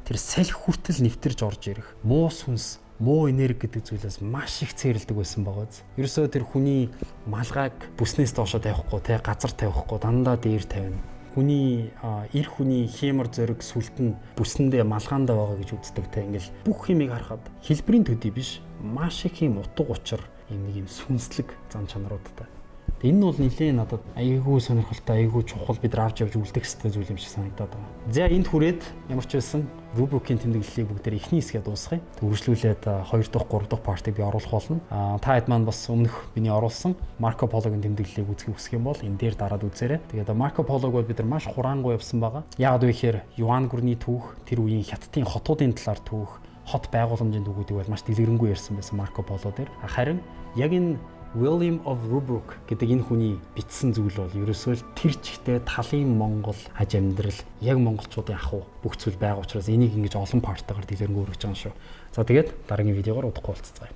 тэр салхи хүртэл нэвтэрж орж ирэх муу сүнс муу энерги гэдэг зүйлээс маш их цээрэлдэг байсан байгаа биз. Ерөөсөө тэр хүний малгайг бүснээс доошо тавихгүй те газар тавихгүй дандаа дээр тавина. Хүний эр хүний хиймор зориг сүлд нь бүсэндээ малгаандаа байгаа гэж үздэг те. Ингээл бүх юмыг харахад хэлбэрийн төдий биш маш их юм утга учир юм нэг юм сүнслэг зан чанаруудтай. Энэ нь бол нэлээд надад айгүй сонирхолтой, айгүй чухал, бид нар авч явж үлдэх хэрэгтэй зүйл юм шиг санагдаад байгаа. За, энд хүрээд ямар ч байсан Рубрукийн тэмдэглэлийг бүгдээр эхний хэсгээ дуусгая. Тэг үргэлжлүүлээд 2 дахь, 3 дахь part ыг би оруулах болно. Та хэд маань бас өмнөх миний оруулсан Марко Пологын тэмдэглэлийг үзэхийг хүсэх юм бол энэ дээр дараад үзээрэй. Тэгээд Марко Полог бол бид нар маш хураангуй явсан байгаа. Яагаад вэ гэхээр Юан гүрний түүх, тэр үеийн Хятадын хотуудын талаар түүх, хот байгууламжийн түүхүүдийг бол маш дэлгэрэнгүй ярьсан байсан Марко Поло дээр. Харин яг энэ William of Rubruck гэдэг энэ хүний бичсэн зүйл бол ерөөсөө л тэр чигтээ талын Монгол аж амьдрал, яг монголчуудын ахуй, бүх зүйл байгаа учраас энийг ингэж олон part тайгаар дэлгэрэнгүй өргөж байгаа юм шүү. За, тэгээд дараагийн видеогоор удахгүй уулзцгаая.